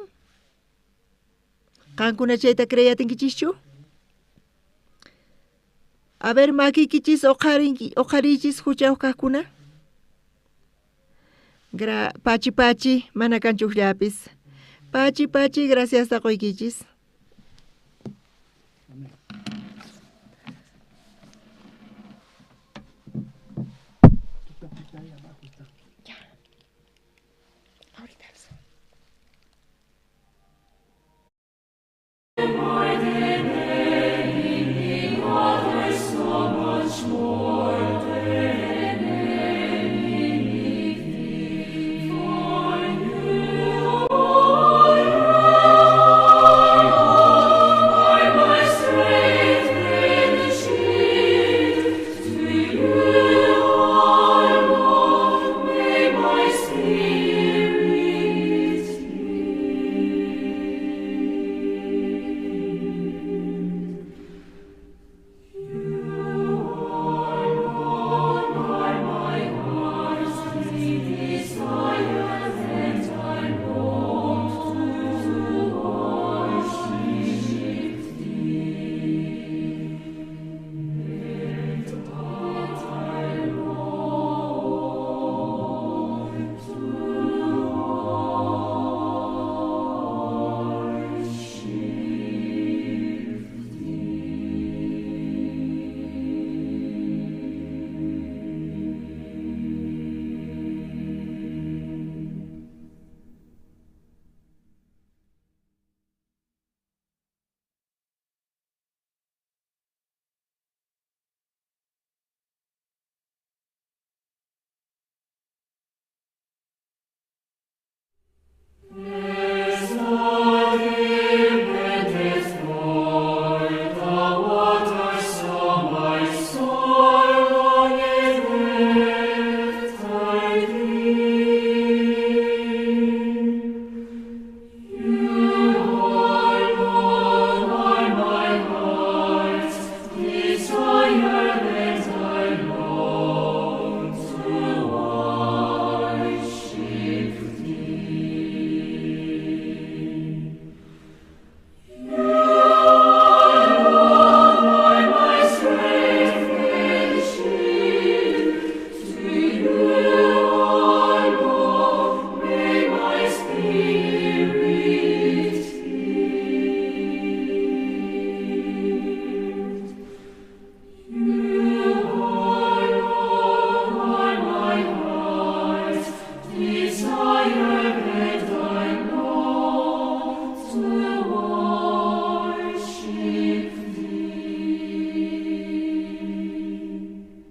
Qankuna chayta creeyatinkichishchu? A ver, makiykichis uqharichis huchayuq kaqkuna. Pachi pachi, mana kanchu ujllapis. Pachi pachi, gracias quykichis. Ya. Ahorita. Desire that I long to worship thee.